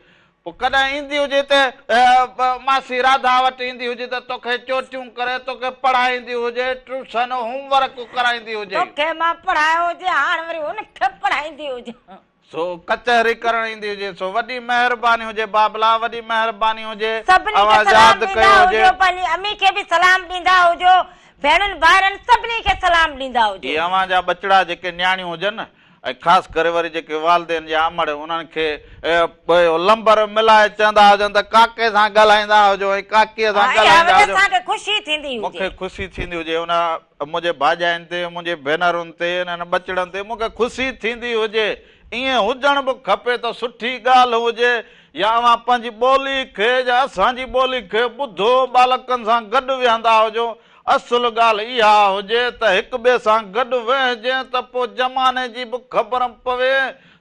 پوء ڪڏهن ايندي هجي ته ماسي راڌا وٽ ايندي هجي ته توکي چوٽيون ڪري توکي پڙهائيندي هجي، ٽيوشن، هوم ورڪ ڪرائيندي هجي. توکي مان پڙهايو هجي هاڻ وري هن کي پڙهائيندي هجان. سو ڪچهري ڪرڻ ايندي هجي. سو وڏي مهرباني هجي بابلا وڏي مهرباني هجي سڀني کي اوهان سلام ياد ڏيندا ڪيو هجي. هجو پنهنجي امي کي به سلام ڏيندا هجو ڀيڻن ڀائرن سڀني کي سلام ڏيندا هجو. اهي اوهان جا ٻچڙا جيڪي نياڻيون هجن ۽ خاص ڪري وري جيڪي والدين يا امڙ انهن کي اهو لمبر ملائي چوندا هجن ته ڪاڪي سان ڳالهائيندا هجو ۽ ڪاڪيء سان ها اها ڳالهائيندا وجه هجو. اسان کي خوشي ٿيندي مون هجي. کي خوشي ٿيندي هجي ان منهنجي ڀاڄاين تي منهنجي ڀينرن تي انهن ٻچڙن تي مون کي خوشي ٿيندي هجي. ائين هجڻ به کپي ته سٺي ڳالهه هجي يا اوهان پنهنجي ٻولي کي يا اسان جي ٻولي کي ٻڌو ٻالڪن سان گڏ ويهندا هجو اصل ڳالهه اها هجي ته هڪ ٻئي سان گڏ ويهجي ته پوء زماني جي به خبر پوي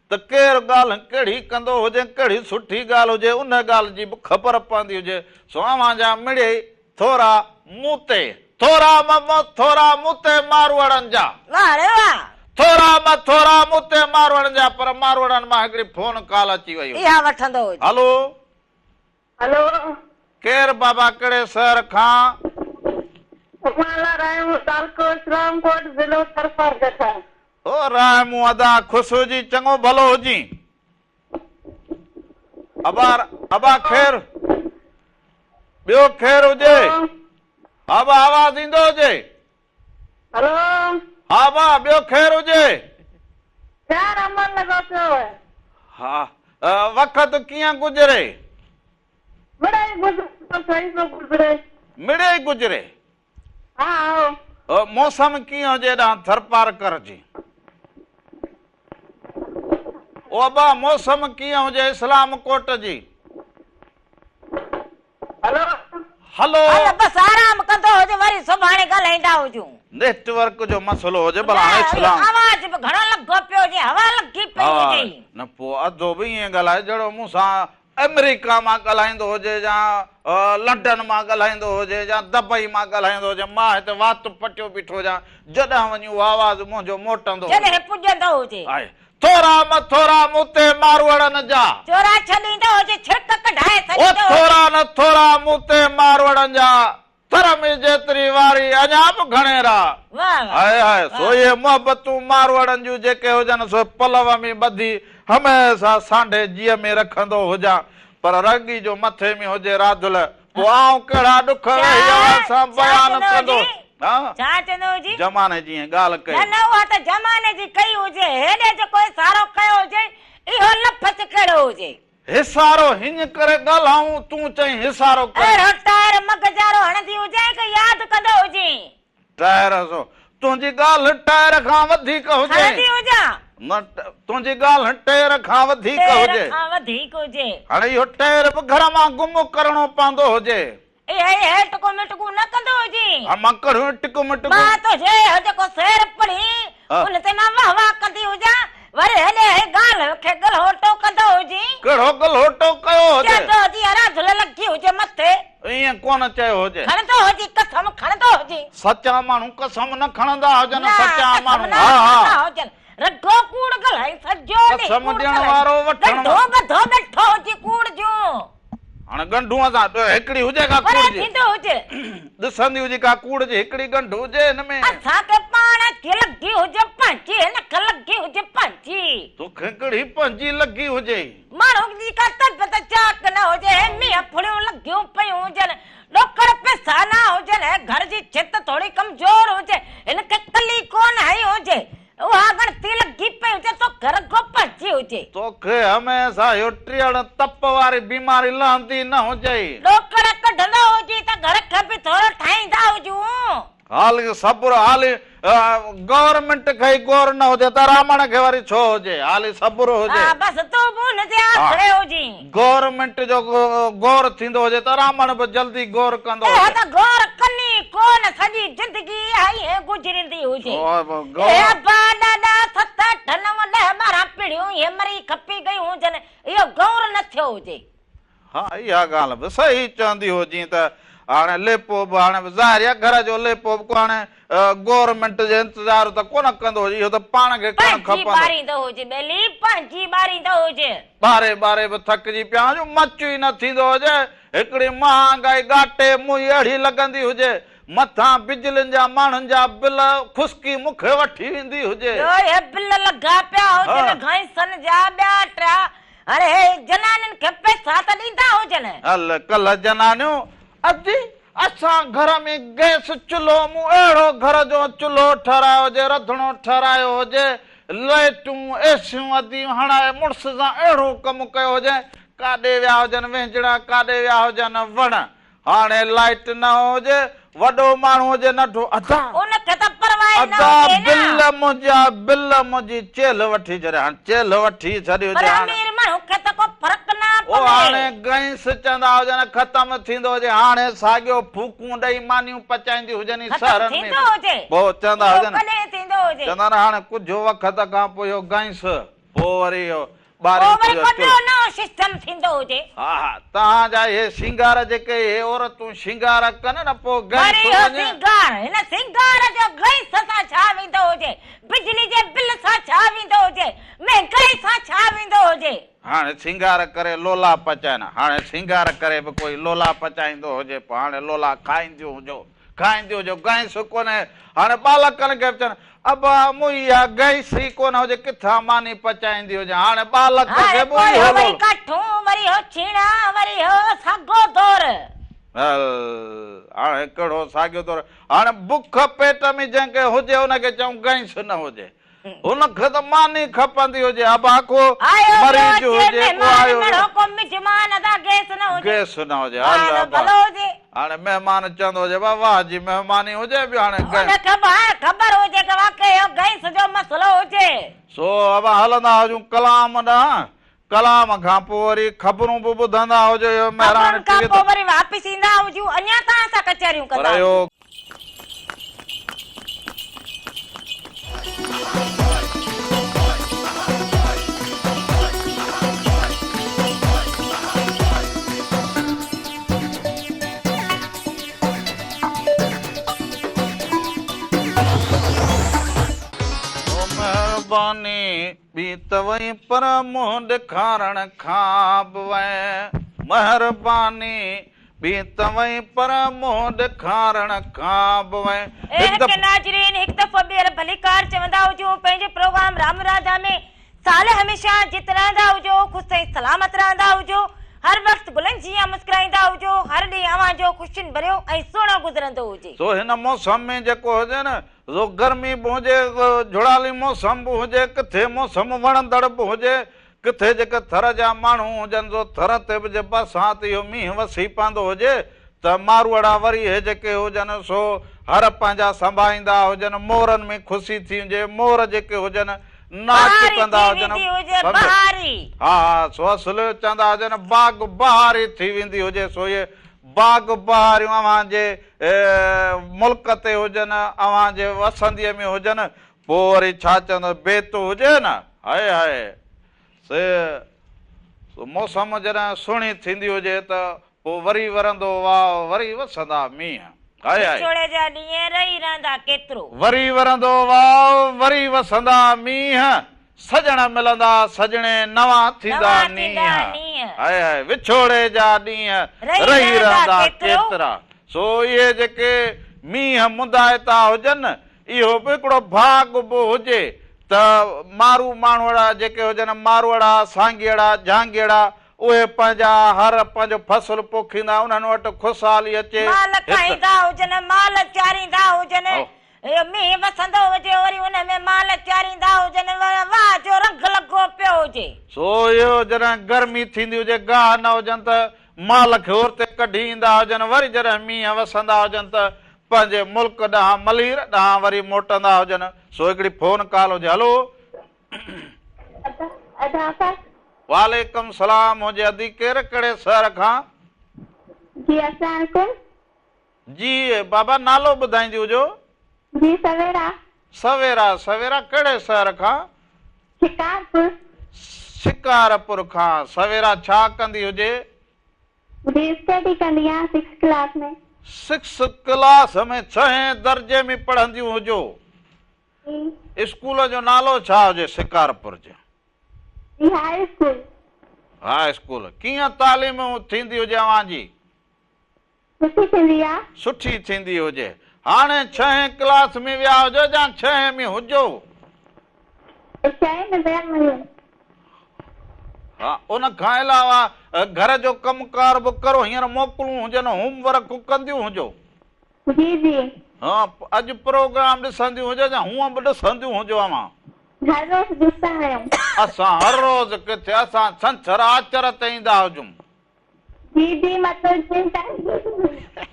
ته ڪير ڳالهه ڪهڙي ڪندو هجي ڪهڙي سٺي ڳالهه هجي ان ڳالهه جي به خبر پوندي هجي سو اوهان جا مڙيئي ٿورا مون تي ٿورا م ٿورا مون تي ماروئڙن جا. واه ري واه. ٿورا م ٿورا مون تي ماروئڙن جا پر ماروئڙن مان هڪڙي فون ڪال اچي وئي هجي. اها وٺندو هجي. هلو. هلو. ڪير بابا ڪهڙي شهر کان. امالا راهمون تعلقو اسلام ڪوٽ ضلعو ٿرپارڪر کان. او راهمون ادا خوش هجين چڱو ڀلو هجين. ابا ابا خير ٻيو خير هجي. ها ابا آواز ايندو هجي. هلو. ها ابا ٻيو خير هجي. خير امن لڳو پيو هي. ها وقت ڪيئن گذري. مڙئي گذري ٿو صحيح پيو گذري. مڙئي گذري. ها هائو. موسم ڪيئن هجي هيڏانهن ٿرپارڪر جي. او ابا موسم ڪيئن هجي اسلام ڪوٽ جي. هلو. هلو. هل بس آرام ڪندو هج وري سڀاڻي ڳالهائيندا هجون. نيٽ ورڪ جو مسئلو هجي ڀلا هاڻي اسلام. آواز به گهڻو لڳو پيو هجي هوا لڳي پئي هجي. نه پوء اڌو به ائين ڳالهائي جهڙو مون سان آمريڪا مان ڳالهائيندو هجي يا لنڊن مان ڳالهائيندو هجي يا دبئي مان ڳالهائيندو هجي مان هتي وات پٽيو بيٺو هجان جڏهن وڃي اهو آواز منهنجو موٽندو هجي. جڏهن پڄندو هجي. آهي ٿورا م ٿورا مون تي ماروئڙن جا. چورا ڇڏيندو هجي ڇرڪ ڪڍائي او ڇڏيندو هجي. ٿورا نه ٿورا مون تي ماروئڙن جا. ٿر ۾ جيتري واري اڃا به گهڻي را. واه واه هاء هاء سو واه. اهي محبتون ماروئڙن جون جيڪي هجن سو پلو ۾ ٻڌي هميشه سانڍي جيء ۾ رکندو هجان پر رڳي جو مٿي ۾ هجي راڌل پوء آئون ڪهڙا ڏک ڇا ويهي اوهان سان ڇا بيان چوندو ڪندو هجي ها ڇا چوندو هجي. زماني جي ائين ڳالهه ڪئي. نه نه اها ته زماني جي ڪئي هجي هيڏي جيڪو اشارو ڪيو هجي اهو لفظ ڪهڙو هجي. حصارو هڃ ڪري ڳالهائون تون چئين حصارو ڪري. اهڙو ٽائر مغزارو هڻندي هجين ڪه ياد ڪندو هجين. ٽائر سو تنهنجي ڳالهه ٽائر کان وڌيڪ هجي. کڻندي هجان. نه تنهنجي ڳالهه ٽير کان وڌيڪ ٽير هجي. کان وڌيڪ هجي. هاڻي اهو ٽير به گهر مان گم ڪرڻو پوندو هجي. اهي اهي ٽڪون مٽڪون نه ڪندو هجين. ها مان ڪهڙيون ٽڪون مٽڪون. مان تنهنجي اهو جيڪو شعر پڙهي ان تي مان واه واه ڪندي هجان وري هيڏي هي ڳالهه کي ڳلهوٽو ڪندو هجين. ڪهڙو ڳلهوٽو ڪيو هجي. چوندو هجين اراڌل لڳي هجي مٿي. ائين ڪونه چيو هجي. کڻندو هجين قسم کڻندو هجين. سچا ماڻهو قسم نه کڻندا هجن نه سچا قسم ماڻهو نه ها ها. کڻندا هجن. رڳو ڪوڙ ڳالهائين سڄو ڏينهن قسم ڪوڙ ڏيڻ ڳالهائين. وارو وٺڻ ڳنڍو ٻڌو ويٺو هجين ڪوڙ جون. هاڻي ڳنڍون اسان هڪڙي هجي ڪا ڪوڙ پري جي. ٿيندو هجي. ڏسندي هجي ڪا ڪوڙ جي هڪڙي ڳنڍ هجي هن ۾. اسان کي پاڻ کي لڳي هجي پنهنجي هن کي لڳي هجي پنهنجي. توکي ڪهڙي پنهنجي لڳي هجي. ماڻهو جي ڪا طبيعت چاڪ نه هجي هي مينهن ڦڙيون لڳيون پيون هجن ڏوڪڙ پئسا نه هجن هي گهر جي ڇت ٿوري ڪمزور هجي هن کي ڪلي ڪونه هنئي هجي اها ڳڻتي لڳي پئي هجي توکي رڳو پنهنجي هجي. توکي هميشه اهو ٽيئڙ تپ واري بيماري لهندي نه هجئي. ڏوڪڙ ڪڍندو هجين ته گهر کي به ٿورو ٺاهيندا هجون. حالي صبر حالي گورنمينٽ کي ئي غور نه هجي ته رامڻ کي وري ڇو هجي حالي صبر هجي. ها بس تون به ان جي آسري هجين. گورنمينٽ جو غور ٿيندو هجي ته رامڻ به جلدي غور ڪندو اها هجي. ته غور ڪن ئي ڪونه سڄي زندگي اها ئي گذريندي هجي. اهي ابا ڏاڏا ست اٺ نو ڏهه 12 پيڙهيون اهي مري کپي گيون هجن اهو غور نه ٿيو هجي. ها اها ڳالهه به صحيح چوندي هجين ته هاڻي ليپو به هاڻي ظاهر آهي گهر جو ليپو به ڪو هاڻي گورنمينٽ جو انتظار ته ڪونه ڪندو هجي، اهو ته پاڻ کي ڪرڻ پنهنجي کپندو. ٻاريندو هجي ٻيلي، پنهنجي ٻاريندو هجي. ٻاري ٻاري به ٿڪجي پيا هجون، مچ ئي نه ٿيندو هجي، هڪڙي مهانگائي ڳاٽي منهن اهڙي لڳندي هجي، مٿان بجلين جا ماڻهن جا بل خشڪي مون کي وٺي ويندي هجي. ٻيو اهي بل لڳا پيا هجن گئسن جا ٻيا ٽيا، هاڻي هي جنانين کي پئسا ته ڏيندا هجن. هل ڪلهه جنانيون ادي اسان گهر ۾ گئس چلهو مون اهڙو گهر جو چلهو ٺهرايو هجي رڌڻو ٺهرايو هجي لائٽون ايسيون ادي هڻائي مڙس سان اهڙو ڪم ڪيو هجي ڪاڏي ويا هجن وهنجڻا ڪاڏي ويا هجن وڻ هاڻي لائٽ نه هجي وڏو ماڻهو هجي ننڍو ادا ان کي ته پرواهه ئي نه ادا هجي نه. بل منهنجا بل منهنجي چيلهه وٺي ڇڏي هاڻي چيلهه وٺي ڇڏي پر هجي هاڻي. امير ماڻهو کي ته ڪو فرق نه او هاڻي پوي. گئس چوندا هجن ختم ٿيندو هجي هاڻي ساڳيو ڦوڪون ڏئي مانيون پچائينديون هجن ئي ختم شهرن ۾ ٿيندو به هجي. پوء چوندا اهو هجن ڪڏهن ٿيندو هجي. چوندا نه هاڻي ڪجهه وقت کان پوء اهو گئس پوء وري اهو پوء ٻارين وري تنهنجو ڪو ٻيو چلهه. نئون سسٽم ٿيندو هجي. ها ها توهان جا اهي سينگار جيڪي اهي عورتون شنگار ڪن نه پوء وري گئس اهو وڃي. سينگار هن سينگار جو گئس سان ڇا ويندو هجي، بجلي جي بل سان ڇا ويندو هجي، مهنگائي سان ڇا ويندو هجي. هاڻي سينگار ڪري لولا پچائن. هاڻي سينگار ڪري به ڪوئي لولا پچائيندو هجي پوء هاڻي لولا کائينديون هجو کائينديون هجو گئس ڪونهي هاڻي ٻالڪن کي به چون ابا مون اها گئس ئي ڪونه هجي ڪٿان ماني پچائيندي هجان هاڻي ٻالڪ هاڻي کي به پوء اهو اهو وري لولو. ڪاٺون وري اهو ڇيڻا وري اهو ساڳو دور. هل هاڻي ڪهڙو ساڳيو دور هاڻي بک پيٽ ۾ جنهن کي هجي ان کي چئون گئس نه هجي هن کي ته ماني کپندي هجي ابا ڪو آيو ويو مريض اچي هجي ڪو مهمان آيو ويو. مڙهو ڪو مزمان ادا گئس نه هجي. گئس نه هجي هل هاڻ ابا ڀلو هجي. هاڻي مهمان چوندو هجي ابا واهه جي مهماني هجي ٻيو هاڻي ان گئس. کي به هاڻ خبر هجي ته واقعي اهو گئس جو مسئلو هجي. سو ابا هلندا هجون ڪلام ڏانهن ڪلام کان پوء وري خبرون به ٻڌندا هجو اهو مهراڻ خبرن ٽي کان وي پوء تي. وري واپس ايندا هجون اڃا توهان سان ڪچهريون پر ڪندا اهو هجون. او مهرباني ٻي ته وئين پر منهن ڏيکارڻ کان به وئين مهرباني ٻي ته وئين پر منهن ڏيکارڻ کان به وئين اي هڪ حق دفعو. ناظرين هڪ دفعو ٻيهر ڀليڪار چوندا هجون پنهنجي پروگرام رام راڌا ۾ سال هميشه جت رهندا هجو خوش ۽ سلامت رهندا هجو هر وقت گلن جيان مسڪرائيندا هجو هر ڏينهن اوهان جو خوشين ڀريو ۽ سهڻو گذرندو هجي. سو هن موسم ۾ جيڪو هجي نه سو گرمي به هجي جهڙالي موسم به هجي ڪٿي موسم وڻندڙ به هجي ڪٿي جيڪي ٿر جا ماڻهو هجن سو ٿر تي به جي برسات اهو مينهن وسي پوندو هجي ته ماروئڙا وري اهي جيڪي هجن سو هر پنهنجا سنڀائيندا هجن مورن ۾ خوشي ٿي هجي مور جيڪي هجن ناچ بهاري ڪندا ٿي هجن ويندي هجي سمجهيو بهاري. ها ها سو اصل چوندا هجن باغ بهاري ٿي ويندي هجي سو اهي باغ بهاريون اوهان جي ملڪ تي هجن اوهان جي وسنديء ۾ هجن پوء وري ڇا چوندس بيت هجي نه هاء هاء سي سو موسم جڏهن سهڻي ٿيندي هجي ته پوء وري ورندو واء وري وسندا مينهن هاء هاء. وڇوڙي جا ڏينهن رهي رهندا ڪيترو. وري ورندو واء وري وسندا مينهن سڄڻ ملندا سڄڻي نوان ٿيندا نينهن هاء هاء وڇوڙي جا ڏينهن رهي رهندا ڪيترا. سو اهي جيڪي مينهن مندائتا هجن اهو به هڪڙو ڀاڳ به هجي ته مارو ماڻهوئڙا جيڪي هجن ماروئڙا، سانگيئڙا، جهانگيئڙا اهي پنهنجا هر پنهنجو فصل پوکيندا انهن وٽ خوشحالي اچي مال هت. ڪاهيندا هجن، مال چاريندا هجن، اهو مينهن وسندو هجي وري ان ۾ مال چاريندا هجن، واهه جو رنگ لڳو پيو هجي. سو اهو جڏهن گرمي ٿيندي هجي گاهه نه هجن ته مال کي اورتي ڪڍي ايندا هجن وري جڏهن مينهن وسندا هجن ته پنهنجي ملڪ ڏانهن ملير ڏانهن وري موٽندا هجن سو هڪڙي فون ڪال هجي هلو. ادا آڪاش. وعليڪم سلام هجي ادي ڪير ڪهڙي شهر کان. جي السلام عليڪم. جي بابا نالو ٻڌائيندي هجو. جي سويرا. سويرا سويرا ڪهڙي شهر کان. شڪارپور. شڪارپور کان سويرا ڇا ڪندي هجي. جي اسٽڊي ڪندي آهيان سڪس ڪلاس ۾. سڪس ڪلاس ۾ ڇهين درجي ۾ پڙهنديون هجو. جي. اسڪول جو نالو ڇا هجي شڪارپور جي؟ جي هاء اسڪول. High school. ڪيئن تعليم ٿيندي هجي اوهان جي؟ سٺي ٿيندي آ. سٺي ٿيندي هجي. هاڻي ڇهين ڪلاس ۾ ويا هجو يا ڇهين ۾ هجو؟ ڇهين ۾ ويا آهيون. ها ان کان علاوه گهر جو ڪم ڪار به ڪرو هينئر موڪلون هجن هوم ورڪ ڪنديون هجو. جي جي. ها اڄ پروگرام ڏسنديون هجو يا هونء به ڏسنديون هجو اوهان. هر روز ڏسندا آهيون. اسان هر روز ڪٿي اسان ڇنڇر آچر تي ايندا هجون. جي جي مطلب جنهن ٽائيم.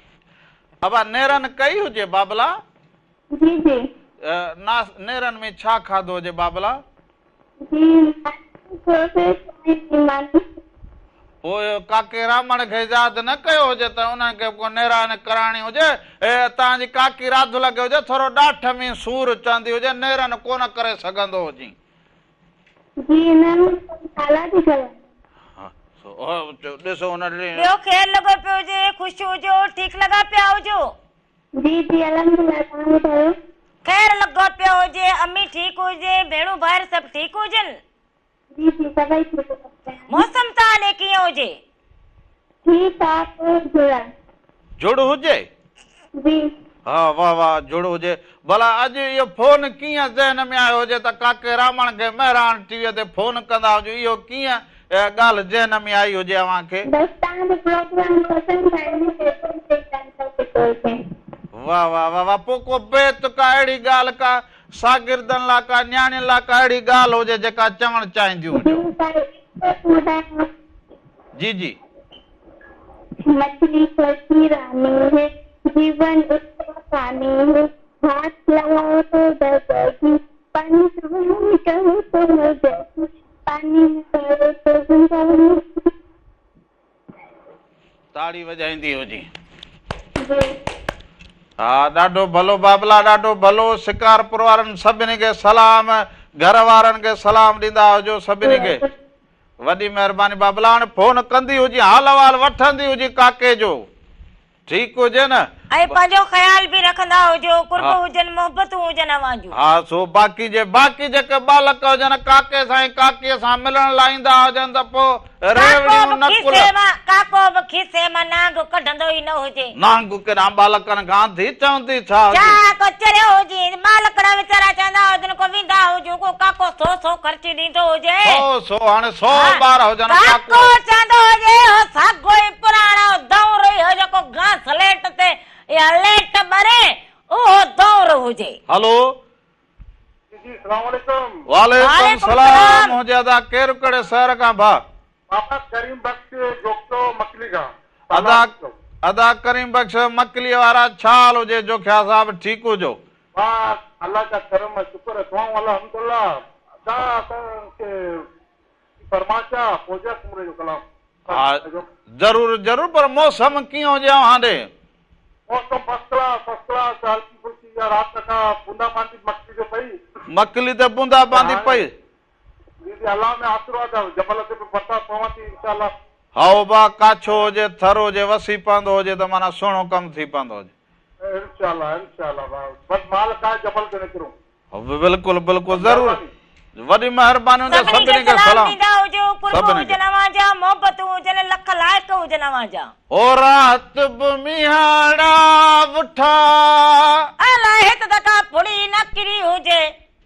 ابا نيرن ڪئي هجي بابلا. جي جي. نيرن ۾ ڇا کاڌو هجي بابلا. جي ماني. پوء ڪاڪي رامڻ کي ياد نه ڪيو هجي ته انهن کي به ڪو نيران ڪرائڻي هجي. توهان جي ڪاڪي راڌل کي هجي ٿورو ڏاٺ ۾ سور چوندي هجي نيرن ڪونه ڪري سگهندو هجين. جي نه مون ڪالا ٿي ڪيا. ڏسو ان ڏينهن. ٻيو خير لڳو پيو هجي خوش هجو ٺيڪ لڳا پيا هجو. جي جي الحمدلله توهان ٻڌايو. خير لڳو پيو هجي امي ٺيڪ هجي ڀيڻون ڀائر سڀ ٺيڪ هجن. جي جي سڀئي ٺيڪ لڳا پيا آهن. موسم توهان ڏي ڪيئن هجي. ٺيڪ آ پوء جڙ. جڙ هجي. جي. ها واه واه جڙ هجي. ڀلا اڄ اهو فون ڪيئن ذهن ۾ آيو هجي ته ڪاڪي رامڻ کي مهراڻ ٽي وي تي فون ڪندا هجون اهو ڪيئن اها ڳالهه ذهن ۾ آئي هجي اوهان کي. بس توهان جو پروگرام پسند آيو نه فيصل تي ڪنسل تي طور تي. واه واه واه واه پوء ڪو بيت ڪا اهڙي ڳالهه ڪا شاگردن لا ڪا نياڻين لا ڪا اهڙي ڳالهه هجي جيڪا چوڻ چاهينديون جي هجو. سائين هڪ بيت ٻڌايان. جي جي. مڇلي ڦرڪي راني هي جيون اس ڪا پاني هي هاٿ لگائو تو ڊر جائيگي پاني سبحان ڪهو تو مر جائيگي پاني ۾ پڙو تو زنده رهو. تاڙي وڄائيندي هجين. جي. ها ڏاڍو ڀلو بابلا ڏاڍو ڀلو شڪارپور وارن سڀني کي سلام گهر وارن کي سلام ڏيندا هجو سڀني کي وڏي مهرباني بابلا هاڻي فون ڪندي هجين حال احوال وٺندي هجين ڪاڪي جو. ٺيڪ هجي نه. ۽ پنهنجو خيال به رکندا هجو، قرب هجن، محبتون هجن اوهان جون. ها سو باقي جي باقي جيڪي ٻالڪ هجن ڪاڪي سان ۽ ڪاڪيء سان ملڻ لاء ايندا هجن ته پوء ريوڙيون نقل. ڪاڪو به کيسي مان نانگ ڪڍندو ئي نه هجي. نانگ ڪيڏانهن ٻالڪن کان ٿي چوندي ڇا هجي. ڇا ڪو چريو هجي. ٻالڪڙا ويچارا چوندا هجن ڪو ويندا هجون ڪو ڪاڪو سو سو خرچي ڏيندو هجي. سو سو هاڻي سو ٻار هجن ڪاڪو. ڪاڪو چوندو هجي اهو ساڳو ئي پراڻو دؤر اهو جيڪو گاس ليٽ تي يا ليٽ ٻري اهو دؤر هجي. هلو. جي جي سلام عليڪم. وعليڪم سلام هجي ادا ڪير ڪهڙي شهر کان ڀاء. بابا ڪريم بخش جوکيو مڪلي کان. ادا ادا ڪريم بخش مڪلي وارا ڇا حال هجي جوکيا صاحب ٺيڪ هجو. بس الله جا ڪرم ۽ شڪر دعائون الحمدالله ادا اسان کي فرمائش آ فوزيه سومري جو ڪلام ها ضرور ضرور پر موسم ڪيئن هجي اوهان ڏي. موسم فرسٽ ڪلاس فرسٽ ڪلاس هلڪي ڦلڪي اها رات کان بوندا باندي مڪلي تي پئي. مڪلي تي بوندا باندي پئي. جي جي الله ۾ آشرواد آ جبل تي به برسات پوندي انشاء الله. هائو با ڪاڇو هجي ٿر هجي وسي پوندو هجي ته معنيٰ سهڻو ڪم ٿي پوندو هجي. انشاء الله انشاء الله بس مال کائي جبل تي نڪرون. بلڪل بلڪل ضرور وڏي مهرباني هوندي سڀني سڀني کي کي سلام سلام ڏيندا هجو قرب سڀني کي. هجن اوهان جا محبتون هجن لک لائق هجن اوهان جا. او رات به مينهڙا وٺا. الائي هت ته ڪا ڦڙي نه ڪري هجي.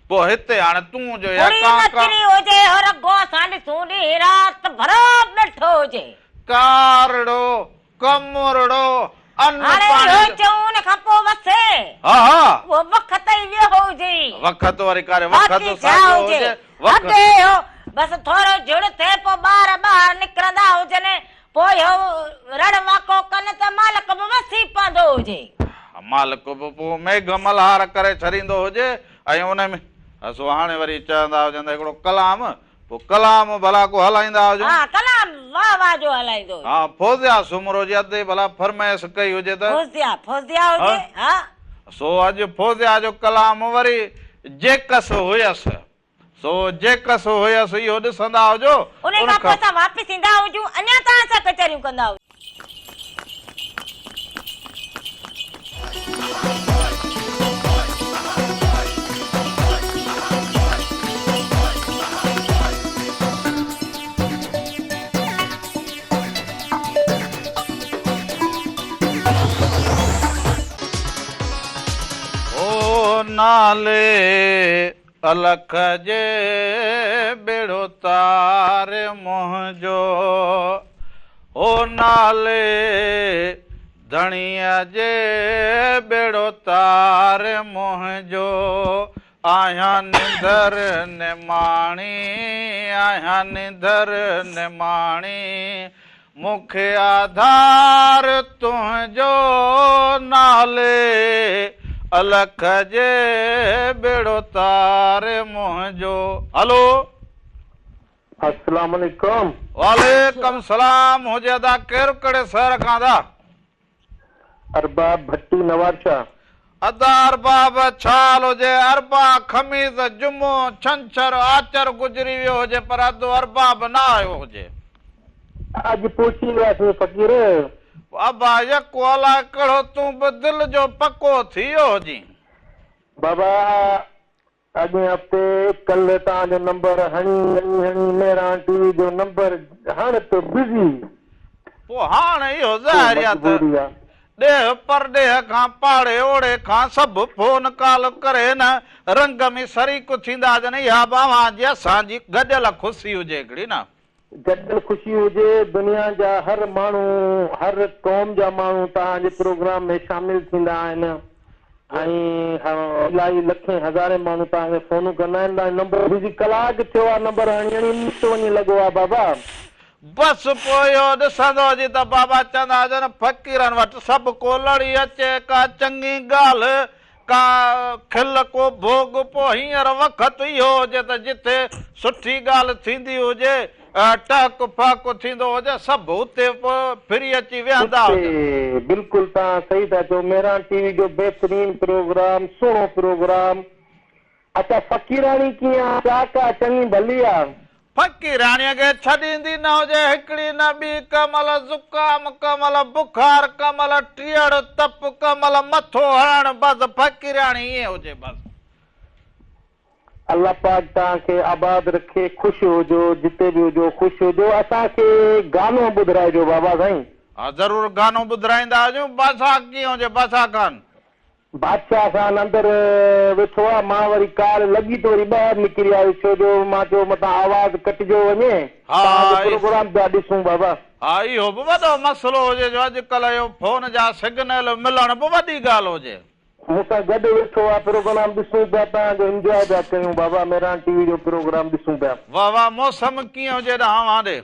پوء هتي هاڻي تون جو يا ڦڙي ڪان نه ڪان. ڪري هجي هو رڳو اسان ڏسون ڏينهن رات ڀرو ٻيٺو هجي. ڪارڙو ڪمرڙو ان هاڻي پاڻي اهو جو. چئون ان کان پوء وسي. ها ها. اهو وقت ئي ويو هجي. وقت وري ڪاري وقت باقي ڇا ساڳيو هجي. هجي وقت. اڳي اهو بس ٿورو جهڙ ٿئي پوء ٻار ٻاهر نڪرندا هجن پوء اهو رڙ واڪو ڪن ته مالڪ به وسي پوندو هجي. ها مالڪ به پوء ميگهه ملهار ڪري ڇڏيندو هجي ۽ ان ۾. سو هاڻي وري چوندا هجن ته هڪڙو ڪلام پوء ڪلام ڀلا ڪو هلائيندا هجو. ها ڪلام واه واه جو هلائيندو هجي. ها فوزيا سومرو جي ادي ڀلا فرمائش ڪئي هجي ته. فوزيا فوزيا هجي ها. سو اڄ فوزيا جو ڪلام وري جيڪس هيس سو جيڪس هيس اهو ڏسندا هجو ان کان پوء اسان واپس ايندا هجون اڃا توهان سان ڪچهريون ڪندا هجون. او نالي الک جي ٻيڙو تار منهنجو، او نالي ڌڻيء جي ٻيڙو تار منهنجو، آهيان نڌر نماڻي، آهيان نڌر نماڻي، مون کي آڌار تنهنجو نالي الک جي ٻيڙو تار منهنجو. هلو. السلام عليڪم. وعليڪم سلام هجي ادا ڪير ڪهڙي شهر کان ادا. ارباب ڀٽي نوابشاهه. ادا ارباب ڇا حال هجي اربع خميس جمعو ڇنڇر آچر گذري ويو هجي پر ادو ارباب نه آيو هجي. اڄ پهچي وياسين فقير. ابا يڪو الاء ڪهڙو تون به دل جو پڪو ٿي ويو هجين. بابا اڳئين هفتي ڪلهه توهان جو نمبر هڻي هڻي هڻي مهراڻ ٽي وي جو نمبر هڻ ته بزي. پوء هاڻ اهو پوء ظاهر آ ته مجبوري آ. ڏيهه پرڏيهه کان پاڙي اوڙي کان سڀ فون ڪال ڪري نه رنگ ۾ شريڪ ٿيندا هجن اها به اوهان جي اسان جي گڏيل خوشي هجي هڪڙي نه. گڏيل خوشي هجي دنيا جا هر ماڻهو هر قوم جا ماڻهو توهان جي پروگرام ۾ شامل ٿيندا آهن ۽ الائي لکين هزارين ماڻهو توهان کي فونون ڪندا آهن توهان جو نمبر بزي ڪلاڪ ٿيو آهي نمبر هڻي هڻي نت وڃي لڳو آهي بابا. بس پوء اهو ڏسندو هجي ته بابا چوندا هجن فقيرن وٽ سڀ ڪو لڙي اچي ڪا چڱي ڳالهه ڪا کل ڪو ڀوڳ پوء هينئر وقت اهو هجي ته جتي سٺي ڳالهه ٿيندي هجي، ٽهڪ ڦهڪ ٿيندو هجي، سڀ اتي پوء ڦري اچي ويهندا هجن. اتي بلڪل توهان صحيح ٿا چئو مهراڻ ٽي وي جو بهترين پروگرام سهڻو پروگرام اچا فقيراڻي ڪيئن آ چاڪ آ چڱي ڀلي آ. فقيراڻيء کي ڇڏيندي نه هجي، هڪڙي نه ٻي، ڪنهن مهل زڪام، ڪنهن مهل بخار، ڪنهن مهل ٽيئڙ، تپ، ڪنهن مهل مٿو هڻڻ، بس فقيراڻي ائين هجي بس. الله پاڪ توهان کي آباد رکي خوش هجو جتي به هجو خوش هجو اسان کي گانو ٻڌرائجو بابا سائين. ها ضرور گانو ٻڌرائيندا هجون بادشاهه ڪيئن هجي بادشاهه خان. بادشاهه خان اندر ويٺو آ، مان وري ڪال لڳي ته وري ٻاهر نڪري آيس ڇو جو مان چيو متان آواز ڪٽجيو وڃي، ها توهان جو پروگرام پيا ڏسون بابا. ها اهو به وڏو مسئلو هجي جو اڄڪلهه اهو فون جا سگنل ملڻ به وڏي ڳالهه هجي. مون سان گڏ ويٺو آ پروگرام ڏسون پيا توهان جو انجواء پيا ڪيون بابا مهراڻ ٽي وي جو پروگرام ڏسون پيا. واه واه موسم ڪيئن هجي ڏانهن اوهان ڏي.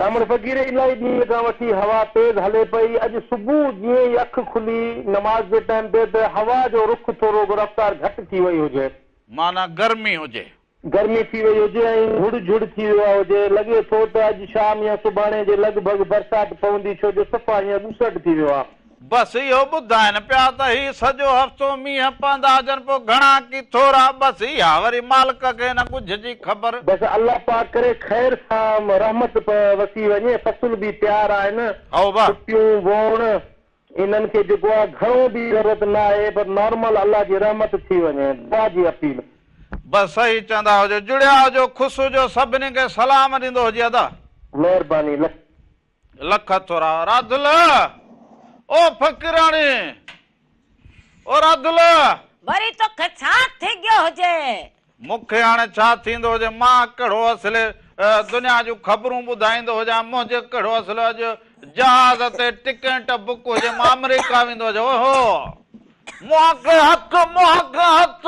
راهمڻ فقير الائي ڏينهن کان وٺي هوا تيز هلي پئي. اڄ صبح جيئن ئي اک کلي نماز جي ٽائيم تي ته هوا جو رخ ٿورو رفتار گهٽ ٿي وئي هجي. معنيٰ گرمي هجي. گرمي ٿي وئي هجي ۽ جهڙ جهڙ ٿي ويو هجي. لڳي ٿو ته اڄ شام يا سڀاڻي جي لڳ ڀڳ برسات پوندي ڇو جو صفا هينئر ٻوسٽ ٿي ويو آ. بس اهو ٻڌائين پيا ته هي سڄو هفتو مينهن پوندا هجن پوء گهڻا ڪي ٿورا بس اها وري مالڪ کي نه ڳجهه جي خبر. بس الله پاڪ ڪري خير سان رحمت وسي وڃي فصل به تيار آهن هائو با. ڦٽيون ووڻ انهن کي جيڪو آهي گهڻو به ضرورت نه آهي پر نارمل الله جي رحمت ٿي وڃي دعا جي اپيل. بس صحيح چوندا هجو جڙيا هجو خوش هجو سڀني کي سلام ڏيندو هجي ادا. مهرباني لک. لک ٿورا راڌل او فقيراڻي او راڌل. وري توکي ڇا ٿي گيو هجي. مون کي هاڻي ڇا ٿيندو هجي مان ڪهڙو اصلي دنيا جون خبرون ٻڌائيندو هجان منهنجي ڪهڙو اصل اڄ جهاز تي ٽڪيٽ بڪ هجي مان آمريڪا ويندو هجان اوهو مون کي هٿ مون کي هٿ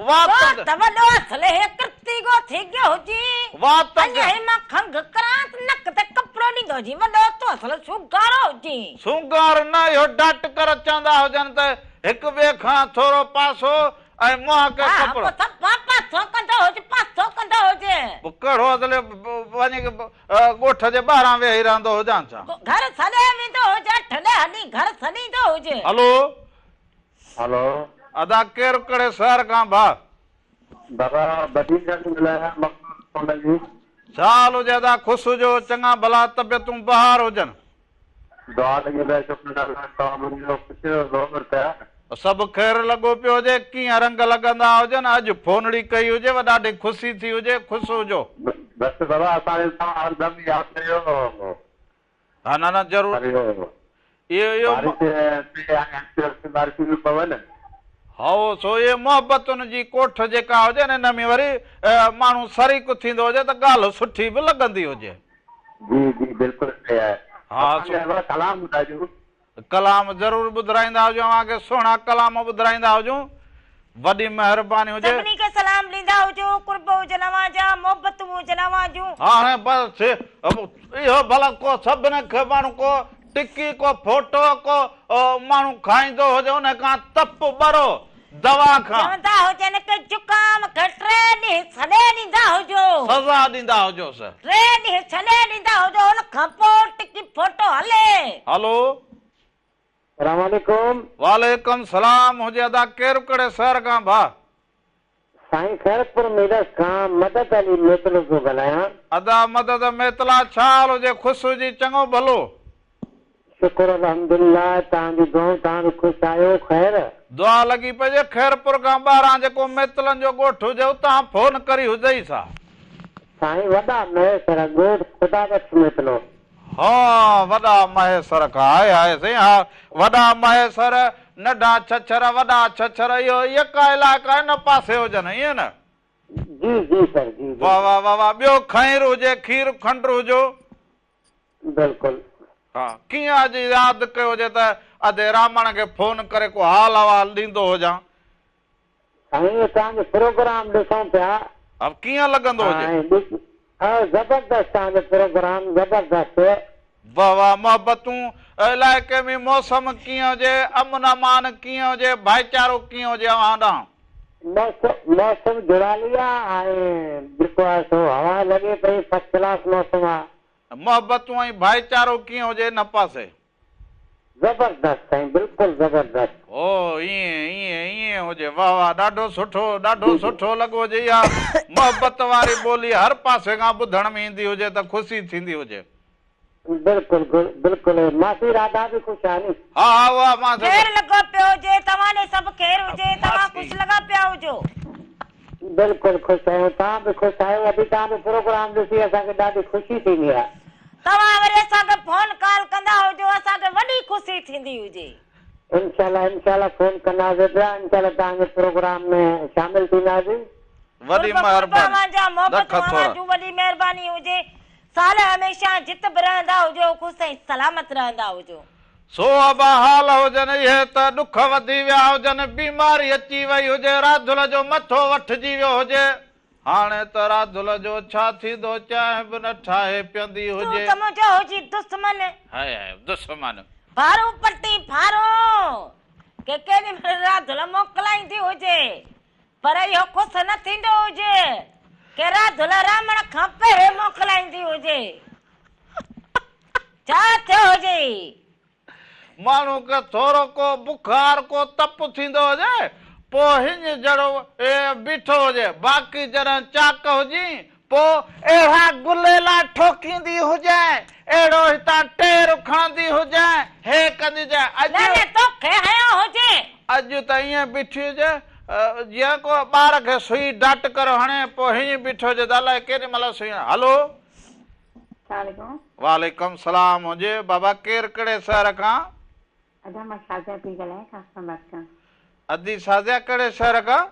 وات تو ته وڏو اصلي ڪرتيگو ٿي گيو هجين. وات اڃا هي مان کنگهه ڪران ته نڪ تي ڪپڙو ڏيندو هجين. وڏو تون اصل سونگارو هجين. سونگار نه اهو ڊاٽڪر چوندا هجن ته هڪ ٻئي کان ٿورو پاسو ۽ منهن کي ها ڪپڙو. پوء صفا پاسو ڪندو هج پاسو ڪندو هج. پوء ڪهڙو اصلي وڃي ڳوٺ جي ٻاهران ويهي رهندو هجان ڇا؟ گهر سڏي ويندو هج اٺ ڏهه ڏينهن گهر سڏيندو هج. هلو. هلو. ادا ڪير ڪهڙي شهر کان ڀاء. بابا بدين کان ٿو ڳالهايان مقصود سولنگي. ڇا حال هجي ادا خوش هجو چڱا ڀلا طبيعتون بهار هجن. دعا لڳي پئي شڪر الله توهان ٻڌايو ڪجهه زور پيا. سڀ خير لڳو پيو هجي ڪيئن رنگ لڳندا هجن اڄ فونڙي ڪئي هجيو ڏاڍي خوشي ٿي هجي خوش هجو. بس بابا اسان کي توهان هر دم ياد ڪيو. ها نه نه ضرور اهو اهو بارش پئي آهي آهستي آهستي بارشون به پون. هائو سو اهي محبتن جي ڪوٺ جيڪا هجي نه ان ۾ وري ماڻهو شريڪ ٿيندو هجي ته ڳالهه سٺي به لڳندي هجي. جي جي بلڪل صحيح آهي. ها اسان کي هڪڙو ڪلام ٻڌائجو. ڪلام ضرور ٻڌرائيندا هجون اوهان کي سهڻا ڪلام ٻڌرائيندا هجون وڏي مهرباني هجي. سڀني کي سلام ڏيندا هجو قرب هجن اوهان جا محبتون هجن اوهان جون. هاڻي بس اهو ڀلا ڪو سڀني کي ماڻهو ڪو ٽڪي ڪو ڦوٽو ڪو ماڻهو کائيندو هجي ان کان تپ ٻرو دوا کان. چوندا هجن ڪه زڪام کي ٽي ڏينهن ڇڏي ڏيندا هجو. سزا ڏيندا هجوس. ٽي ڏينهن ڇڏي ڏيندا هجو ان کان پوء ٽڪي ڦوٽو هلي. هلو. سلام عليڪم. وعليڪم سلام هجي ادا ڪير ڪهڙي شهر کان ڀاء. سائين خيرپور ميرس کان مدد علي ميتلو پيو ڳالهايان. ادا مدد ميتلا ڇا حال هجي خوش هجي چڱو ڀلو. شڪر الحمدلله توهان جون دعائون توهان به خوش آهيو خير. دعا لڳي پئي هجي خيرپور کان ٻاهران جيڪو ميتلن جو ڳوٺ هجي اتان فون ڪري هجئي ڇا. سائين وڏا مهيسر ڳوٺ خدا بخش ميتلو. ها وڏا مهيسر کان هائي هائي سائين ها وڏا مهيسر ننڍا ڇڇر وڏا ڇڇر اهو يڪا علائقا ان پاسي هجن ائين نه. جي جي سر جي جي. واه واه واه واه ٻيو کير هجي کير کنڊ هجو. بلڪل. ها ڪيئن اڄ ياد ڪيو هجي ته ادي رامڻ کي فون ڪري ڪو حال احوال ڏيندو هجان. سائين توهان جو پروگرام ڏسون پيا. ها ڪيئن لڳندو هجي. ها زبردست توهان جو پروگرام زبردست. واه واه محبتون علائقي ۾ موسم ڪيئن هجي امن امان ڪيئن هجي ڀائيچارو ڪيئن هجي اوهان ڏانهن. موسم جهڙالي آ ۽ جيڪو آهي سو هوا لڳي پئي فرسٽ ڪلاس موسم آ. محبتون ۽ ڀائيچارو ڪيئن هجي ان پاسي. زبردست سائين بلڪل زبردست. او ائين ائين ائين هجي واه واه ڏاڍو سٺو ڏاڍو سٺو لڳو هجي اها محبت واري ٻولي هر پاسي کان ٻڌڻ ۾ ايندي هجي ته خوشي ٿيندي هجي. بلڪل بلڪل ماسي راڌا به خوش آ ني. ها ها اها مان خير لڳو پيو هجي توهان ڏي سڀ خير هجي توهان خوش لڳا پيا هجو. بلڪل خوش آهيون توهان به خوش آهيو ادي توهان جو پروگرام ڏسي اسان کي ڏاڍي خوشي ٿيندي آ. توهان وري اسان کي فون ڪال ڪندا هجو اسان کي وڏي خوشي ٿيندي هجي. انشاء الله انشاء الله فون ڪنداسين پيا انشاء الله توهان جي پروگرام ۾ شامل ٿينداسين. وڏي قرب قرب مهرباني اوهان جا لک محبتون اوهان ٿورا. جون وڏي مهرباني هجي سال هميشه جت به رهندا هجو خوش ۽ سلامت رهندا هجو. سو ابا حال هجن اهي ته ڏک وڌي ويا هجن، بيماري اچي وئي هجي، راڌل جو مٿو وٺجي ويو هجي. هاڻي ته راڌل جو ڇا ٿيندو، چانهه به نه ٺاهي پيئندي تون هجي. ته منهنجو هجين دشمن. هاء هاء دشمن. ڦارون پٽي ڦارون ڪي ڪيڏي مهل راڌل موڪلائيندي هجي. پر اهو خوش نه ٿيندو هجي ڪي راڌل رامڻ کان پهرين موڪلائيندي هجي. ڇا ٿيو هجي؟ ماڻهو کي ٿورو ڪو بخار ڪو تپ ٿيندو هجي پوء هڃ جهڙو بيٺو هجي باقي جڏهن چاڪ هجين پوء اهڙا گليلا ٺوڪيندي هجين اهڙو هتان ٽير کڻندي هجين هي ڪندي هجين اڄ نه نه توکي هنيو هجي. اڄ ته ائين بيٺي هجي جيئن ڪو ٻار کي سئي ڊاٽ ڪري هڻي پوء هيئن بيٺو هجي ته الائي ڪيڏي مهل سئي هڻي. هلو. السلام عليڪم. وعليڪم سلام هجي بابا ڪير ڪهڙي شهر کان. ادا مان شازيا پئي ڳالهايان قاسم آباد کان. ادي شازيا ڪهڙي شهر کان.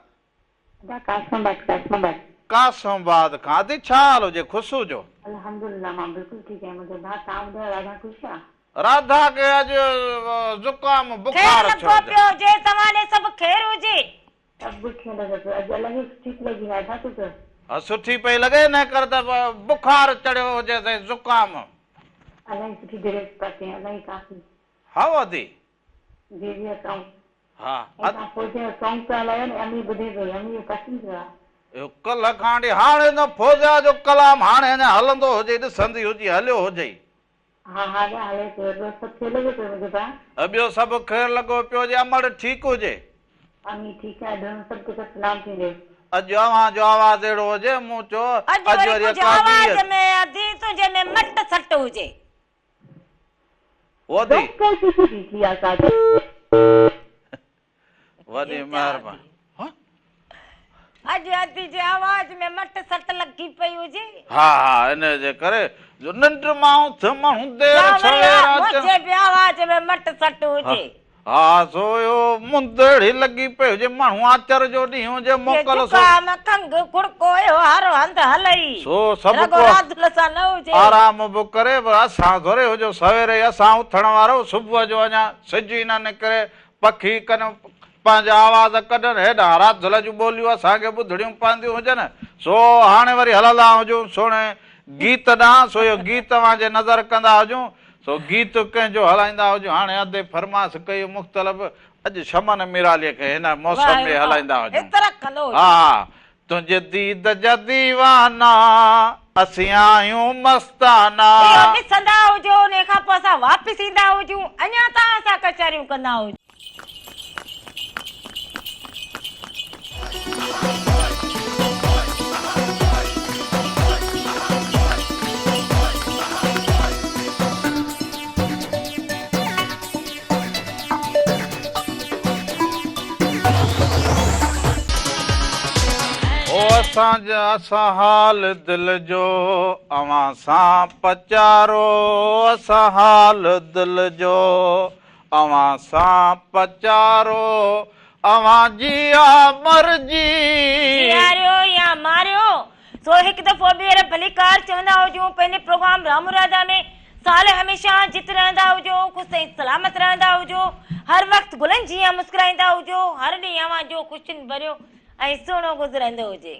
ادا قاسم آباد قاسم آباد. قاسم آباد کان ادي ڇا حال هجي خوش هجو. الحمدلله مان بلڪل ٺيڪ آهيان منهنجا ڀاء توهان ٻڌايو راڌا خوش آ. راڌا کي اڄ زڪام خير بخار ٿيو لڳو هجي. پيو هجي توهان ڏي سڀ خير هجي. سڀ خير لڳو پيو اڄ الائي سٺي پئي لڳي راڌا تون ته. ها سٺي پئي لڳي نه ڪر ته بخار چڙهيو هجيس ۽ زڪام. الائي سٺي ڊريس پاتي الائي ڪافي. هائو ادي. جي جي اڪائون. ها ۽ توهان فوزيا جو سونگ پيا هلايو نه امي ٻڌي پئي امي کي پسند آ. اهو ڪلهه کان وٺي هاڻي نه فوزيا جو ڪلام هاڻي اڃا هلندو هجي ڏسندي هجي هليو هجئي. ها ها اڃا هلي پيو ٻيو سڀ خير لڳو پيو منهنجو ڀاء. ٻيو سڀ خير لڳو پيو هجي امڙ ٺيڪ هجي. امي ٺيڪ آهي ڀيڻ سڀ ڪجهه سلام ٿيندي. اڄ اوهان جو آواز اهڙو هجي مون چيو اڄ اڄ وري وري ڪجهه ڪا ٻي آواز ۾ ادي تنهنجي ۾ مٽ سٽ هجي. وڏي وڏي مهرباني. اڄ ادي جي آواز ۾ مٽ سٽ لڳي پئي هجي. ها ها ان جي ڪري جو ننڊ مان اٿ ماڻهو دير سوير اچن. منهنجي به آواز ۾ مٽ سٽ هجي. ها سو اهو مند اهڙي لڳي پئي هجي ماڻهو آچر جو ڏينهن هجي موڪل سو. زڪام کنگهه کڙڪو اهو هر هنڌ هلئي. سو سڀ رڳو ڪو راڌل سان نه هجي. آرام به ڪري پر اسان ٿوري هجو سوير ئي اسان اٿڻ وارو صبح جو اڃا سج ئي نه نڪري پکي ڪن پنهنجا آواز ڪڍن هيڏانهن راڌل جون ٻوليون اسان کي ٻڌڻيون پونديون هجن سو هاڻي وري هلندا هجون سهڻي گيت ڏانهن سو اهو گيت اوهان جي نظر ڪندا هجون سو گيت ڪنهن جو هلائيندا هجون هاڻي ادي فرمائش ڪئي مختلف اڄ شمن ميرالي کي هن موسم ۾ هلائيندا هجون ها ها تنهنجي ديد جا ديوانا اسين آهيون مستانا. اهو ڏسندا هجو انهي کان پوء اسان واپس ايندا هجون اڃا توهان سان ڪچهريون ڪندا هجون. او اسان جا اسان حال دل جو اوهان سان پچارو اسان حال دل جو اوهان سان پچارو، اوهان جي آ مرضي. جياريو يا ماريو، سو هڪ دفعو ٻيهر ڀليڪار چوندا هجون پنهنجي پروگرام رام راڌا ۾ سال هميشه جت رهندا هجو خوش ۽ سلامت رهندا هجو هر وقت گلن جيان مسڪرائيندا هجو هر ڏينهن اوهان جو خوشين ڀريو ۽ سهڻو گذرندو هجي.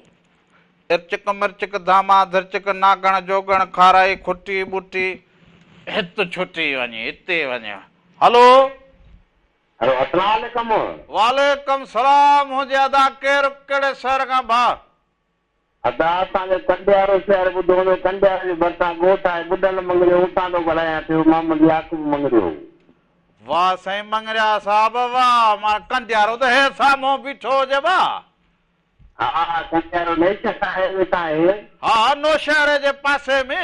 ارچڪ مرچڪ ڌاما ڌرچڪ ناگڻ جوڳڻ کارائي کٽي ٻوٽي هت ڇٽي وڃي هتي وڃي هلو. هلو اسلام عليڪم. وعليڪم سلام هجي ادا ڪير ڪهڙي شهر کان ڀاء. ادا اسان جو ڪنڊيارو شهر ٻڌو هوندو ڪنڊياري جي ڀرسان ڳوٺ آهي ٻڍل مڱريو اتان ٿو ڳالهايان پيو محمد يعقوب مڱريو. واه سائين مڱريا صاحب واه مان ڪنڊيارو ته هي سامهون بيٺو هجي ڀاء. ها ڪنڊيارو نيشنل هاء وي تان آهي. ها نوشهري جي پاسي ۾.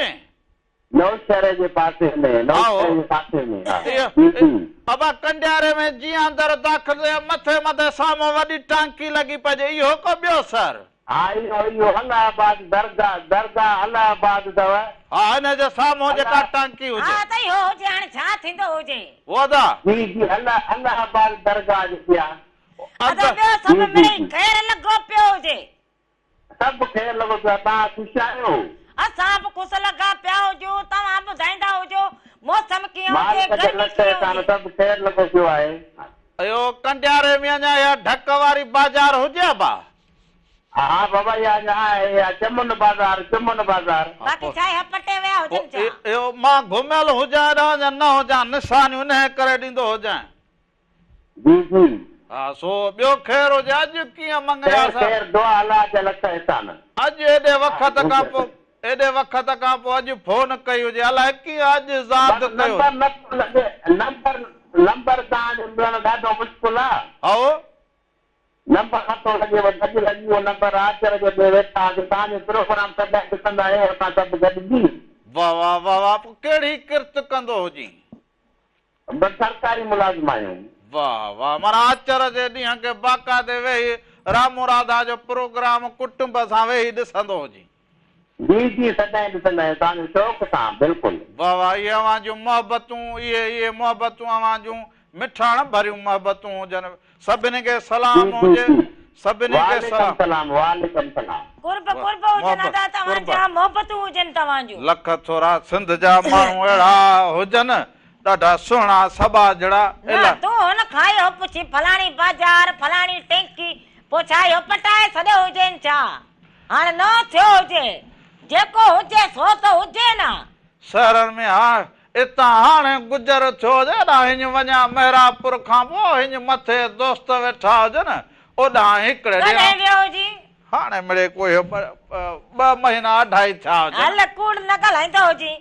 نوشهري جي پاسي ۾، نوشهري جي پاسي ۾، ها جي جي. ابا ڪنڊياري ۾ جيئن اندر داخل ٿيو مٿي مٿي سامهون وڏي ٽانڪي لڳي پئي هجي اهو ڪو ٻيو سر. ها اهو اهو الله آباد درگاهه درگاهه الله آباد اٿو. ها ان جي سامهون جيڪا ٽانڪي هجي. ها ته اهو هجي هاڻي ڇا ٿيندو هجي. هو ادا. جي جي الله الله آباد درگاهه جيڪي آ. ادا ٻيو سڀ مڙئي خير لڳو پيو هجي. سڀ خير لڳو پيو آ توهان خوش آهيو. اسان به خوش لڳا پيا هجون توهان ٻڌائيندا هجو موسم ڪيئن هجي مالڪ جا گرمي لک ڪيئن احسان هجي. سڀ خير لڳو پيو آهي. اهو ڪنڊياري ۾ اڃا اها ڍڪ واري بازار هجي ابا. ها بابا اها اڃا آهي اها چمن بازار چمن بازار. باقي ڇا اها پٽي ويا هجن ڇا. اهو مان گهميل هجان ايڏانهن يا نه هجان نشانيون انهيء ڪري ڏيندو هجانء. جي جي. ها سو ٻيو خير هجي اڄ ڪيئن مڱريا خير صاحب. خير دعا الله جا لک احسان. اڄ ايڏي وقت کان پوء ايڏي وقت کان پوء اڄ فون ڪئي هجي الائي ڪيئن اڄ ياد بس ڪيو. نمبر نه ٿو لڳي نمبر نمبر توهان جو ملڻ ڏاڍو مشڪل آ. هائو. نمبر نه ٿو لڳي بس اڄ لڳي ويو نمبر آچر جو ڏينهن ويٺا هئاسين توهان جو پروگرام سدائين ڏسندا آهيون اسان سڀ گڏجي. واه واه واه واه پوء ڪهڙي ڪرت ڪندو هجين. بس سرڪاري ملازم آهيون. واه واه معنيٰ آچر جي ڏينهن کي باقاعدي ويهي رامو راڌا جو پروگرام ڪٽنب سان ويهي ڏسندو هجين. جي جي سدائين ڏسندا آهيون توهان جو شوق سان بلڪل. واه واه اهي اوهان جون محبتون اهي اهي محبتون اوهان جون مٺاڻ ڀريون محبتون هجن سڀني کي جي سلام جي هجي جي سڀني کي وعليڪم سلام. سلام وعليڪم سلام. قرب قرب هجن محبت ادا توهان قرب. جا محبتون هجن توهان جون. لک ٿورا سنڌ جا ماڻهو اهڙا هجن ڏاڍا سهڻا سٻاجهڙا نه الا. تون هن کان اهو پڇي فلاڻي بازار فلاڻي ٽينڪي پوء ڇا اهو پٽائي ڇڏيو هجين ڇا هاڻ نئون ٿيو هجي جيڪو هجي سو ته هجي نه. شهرن ۾ ها اتان هاڻي گذر ٿيو هجي هيڏانهن هيڃ وڃان محرابپور کان پوء هيڃ مٿي دوست ويٺا هجن اوڏانهن هڪڙي ڪڏهن ڏينهن. ويو هجين؟ هاڻي مڙئي ڪو اهو ٻه مهينا اڍائي ٿيا هجن. هل ڪوڙ نه ڳالهائيندو هجين.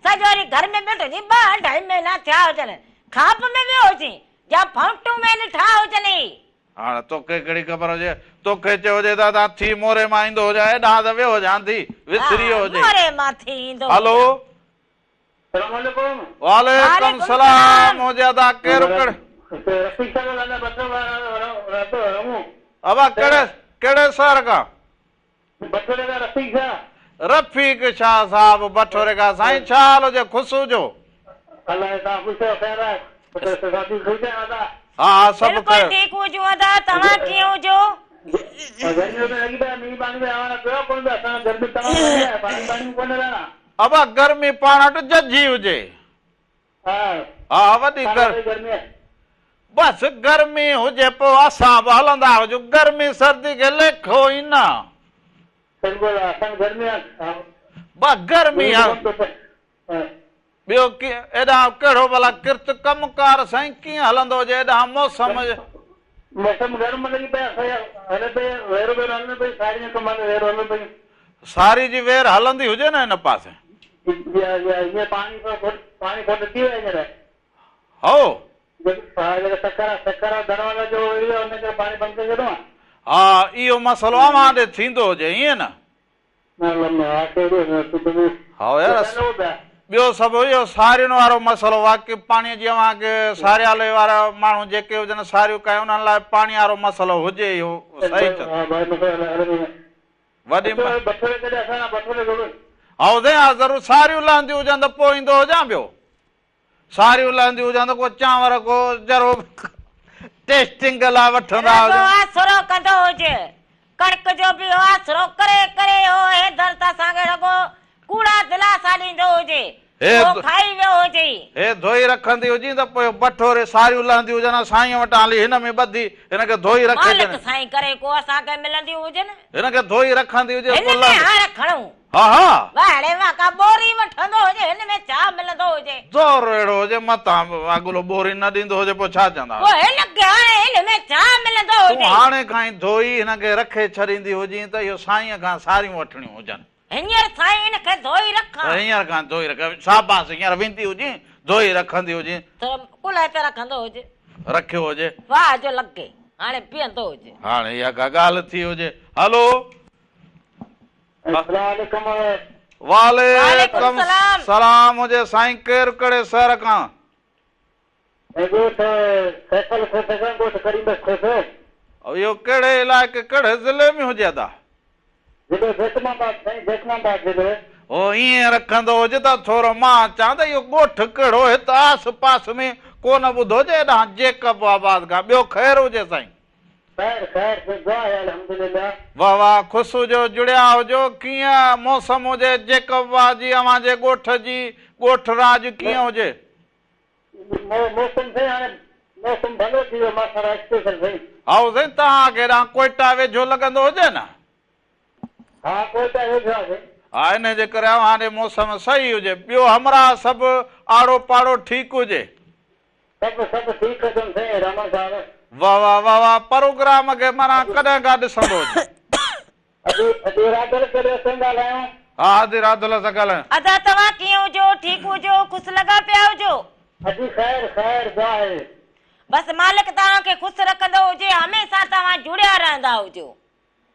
سڄو ڏينهن گهر ۾ ويٺو هجين ٻه اڍائي مهينا ٿيا هجن خواب ۾ ويو هجين يا فوٽو ۾ ڏٺا هجنئي. هاڻ توکي ڪهڙي خبر هجي، توکي چيو هجي ته اتان ٿي موري مان ايندو هجان، هيڏانهن ته ويو هجان ٿي، وسري ويو ها هجئي. موري مان ٿي ايندو هلو. هجان. سلام عليڪم. وعليڪم سلام هجي ادا ڪير ڪهڙي. رفيق صاحب ڳالهايان بٺوري ابا ڪهڙي ڪهڙي شهر کان. بٺوري کان رفيق شاهه. رفيق شاهه صاحب بٺوري کان سائين ڇا حال هجي خوش هجو. الله جي توهان خوش آهيو خير آهي ساٿي خوش آهن ادا. ها ها سڀ بلڪل خير. ٺيڪ هجون ادا توهان ڪيئن هجو. گرمي ته لڳي پئي آهي مينهن پاڻي به اوهان پيو ڪونه پيو اسان گرمي تمام گهڻي آهي پاڻي پاڻي به ڪونه رهڻا. ابا گرمي پاڻ وٽ ججهي هجي. ها ها وڏي ڇا گر گرمي آهي. بس گرمي هجي پوء اسان به هلندا هجون گرمي سردي کي ليکو ئي نه. بلڪل اسان گرمي آهي. بس گرمي آهي. ٻيو ايڏانهن ڪهڙو ڀلا ڪرت ڪم ڪار سائين ڪيئن هلندو هجي ايڏانهن موسم. موسم گرم لڳي پئي آهي هلي پئي ويرو ويرو هلن پئي ساري جو ڪم هلي ويرو هلن پئي. ساري جي وير هلندي هجي نه هن پاسي. جي ها جي ها هينئر پاڻي کوٽ پاڻي کوٽ ٿي وئي هينئر. هئو. ها جيڪا سکر سکر دروازا جو ايريو آهي ان ڪري پاڻي بند ڪري ڇڏيو آهي. ها اهو مسئلو اوهان ڏي ٿيندو هجي ائين نه. هائو يار ٻيو سڀ اهو سارين وارو مسئلو واقعي پاڻي جي اوهان کي ساريالي وارا ماڻهو جيڪي هجن ساريون ڪاهي انهن لاء پاڻي وارو مسئلو هجي اهو صحيح چئو وڏي هائو سائين ها ضرور ساريون لهنديون هجن ته پوء ايندو هجان پيو ساريون لهنديون هجن ته ڪو چانور ڪو ذرو ٽيسٽنگ لاء وٺندا رڳو هجن. آسرو ڪندو هج. ڪڻڪ جو به آسرو ڪري ڪري هو حيدر ته اسان کي رڳو ڪوڙا دلاسا ڏيندو هجي. هي اهو کائي ويو هجي. هي ڌوئي رکندي هجين ته پوء بٺوري ساريون لهنديون هجن ها سائينء وٽان هلي هن ۾ ٻڌي هن کي ڌوئي رکي مالڪ ڇڏين. سائين ڪري ڪو اسان کي ملنديون هجن. هن کي ڌوئي رکندي هجي هن پوء ۾ لهندي. هاڻ کڻون. ها ها. واهه ڙي واهه ڪا ٻوري وٺندو هجي هن ۾ ڇا ملندو هجي. زور اهڙو هجي متان اڳلو ٻوري نه ڏيندو هجي پوء ڇا چوندا. پوء هن کي هاڻي هن ۾ ڇا ملندو تون هجي. هاڻي کان ئي ڌوئي هن کي رکي ڇڏيندي هجين ته اهو سائينء کان ساريون وٺڻيون هجن. هينئر سائين هن کي ڌوئي رکان. هينئر کان ڌوئي رک. شاباس هينئر ويندي هجين ڌوئي رکندي هجين. ٿورو ڪلهي تي رکندو هجي. رکيو هجي. واهه جو لڳي هاڻي بيهندو هجي. هاڻي اها ڪا ڳالهه ٿي هجي. هلو. السلام عليڪم. وعليڪم سلام هجي سائين ڪير ڪهڙي شهر کان. ڳوٺ سيفل کوسي کان ڳوٺ ڪريم بخش کوسو. اهو ڪهڙي علائقي ڪهڙي ضلعي ۾ هجي ادا. ضلعو جيڪب آباد سائين جيڪب آباد ضلعو. هو ائين رکندو هجي ته ٿورو مان چان ته اهو ڳوٺ ڪهڙو هت آس پاس ۾ ڪونه ٻڌو هجي هيڏانهن جيڪب آباد کان ٻيو خير هجي سائين. خير خير سائين دعا آهي الحمدلله. واه واه خوش هجو جڙيا هجو ڪيئن موسم هجي جيڪب آباد جي اوهان جي ڳوٺ جي ڳوٺ راڄ ڪيئن هجي. موسم سائين هاڻي موسم ڀلو ٿي ويو ماشاءالله اسپيشل سائين. هائو سائين توهان کي هيڏانهن ڪوئيٽا ويجهو لڳندو هجي نه. ها ڪوئيٽا ويجهو آهي سائين. ها انهي جي ڪري اوهان ڏي موسم صحيح هجي ٻيو همراهه سڀ آڙو پاڙو ٺيڪ هجي. سڀ سڀ ٺيڪ اٿن سائين رحمان صاحب. واه واه واه واه پروگرام کي معنيٰ ڪڏهن کان ڏسندو هجي. ادي ادي راڌل ڪيڏو اسين ڳالهايون. ها ادي راڌل سان ڳالهايون. ادا توهان ڪيئن هجو ٺيڪ هجو خوش لڳا پيا هجو. ادي خير خير دعا آهي. بس مالڪ توهان کي خوش رکندو هجي هميشه توهان جڙيا رهندا هجو.